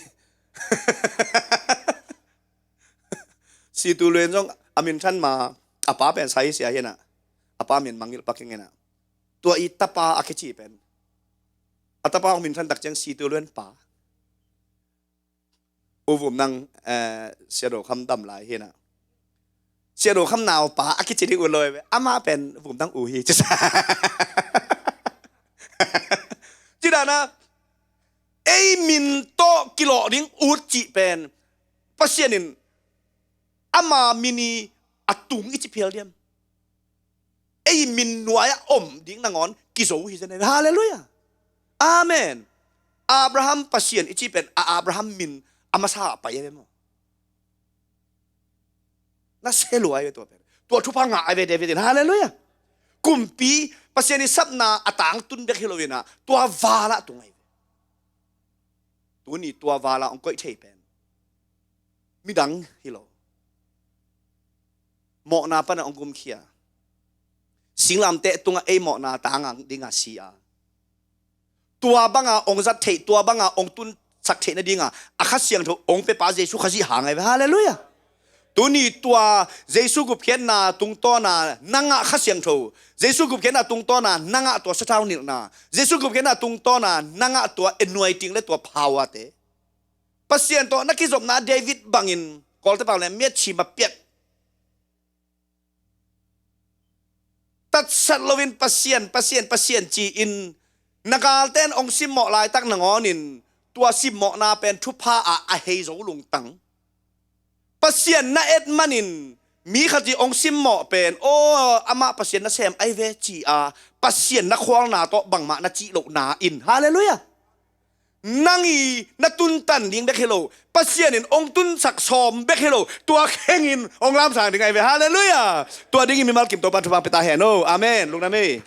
Situ Luen zong a min than ma, a pa pen Sai Sia hi in a, a pa min Mangngilh Pa King in a, tua i tapa a kici pen, a tapa hong min than tak ciang Situ Luen pa. U Vum Nang, eh, Sia Do Kham dam lai hi in a, Sia Do Kham naupa a kici ding ut lo ve, amah pen Vum Nang u hi ci sa. Ci dan a, ei min tawh kilawh ding ut cih pen Pasian in ama min i a tung i ci phial diam? Ei min nuai-ah om ding nangawn kizo hi zen ahi ve. Halleluiah. Amen. Abraham Pasian i cih pen a Abraham min a masa ah pai ahi ve maw? Na se lua ahi ve tua pen. Tua thupha ngah ahi ve David in. Halleluiah. Kumpi Pasian i sapna a tangtun bek hi lo in a, tua val ah tung ahi ve. Tuni tua val ah hong koih thei pen midang hi lo. Mawhna pan a hong gumkhia, singlamteh tungah ei mawhna tang a ding a si a, tua banga hong zat theih, tua banga hong tunsak theih nadinga a Kha Siangtho hong pia pa Jesu Khazih hang ahi ve. Halleluiah. Tuni tua Jesu gupkhiatna tungtawna na ngah Kha Siangtho, Jesu gupkhiatna tungtawna na ngah tua sathau nilhna, Jesu gupkhiatna tungtawna na ngah tua anointing le tua power te, Pasian tawh na kizopna David bangin Kawlte pau le miat chim a piat, tatsat loin Pasian, Pasian, Pasian ci-in na galte in hong simmawh laitak nangawnin tua simmawhna pen thupha ah a hei zo lungtang. Pasian na et manin mi khat i hong simmawh pen, aw, amah Pasian nasem ahi ve ci-a Pasian na khualna tawh bangmah na cih lohna in. Halleluiah. Nang i na tuntan ding bek hi lo, Pasian in hong tunsak sawm bek hi lo, tua khengin hong lamsang ding ahi ve. Halleluiah. Tua dingin mimal kim Topa'n thupha pia ta hen aw. Amen. Lungdam ei.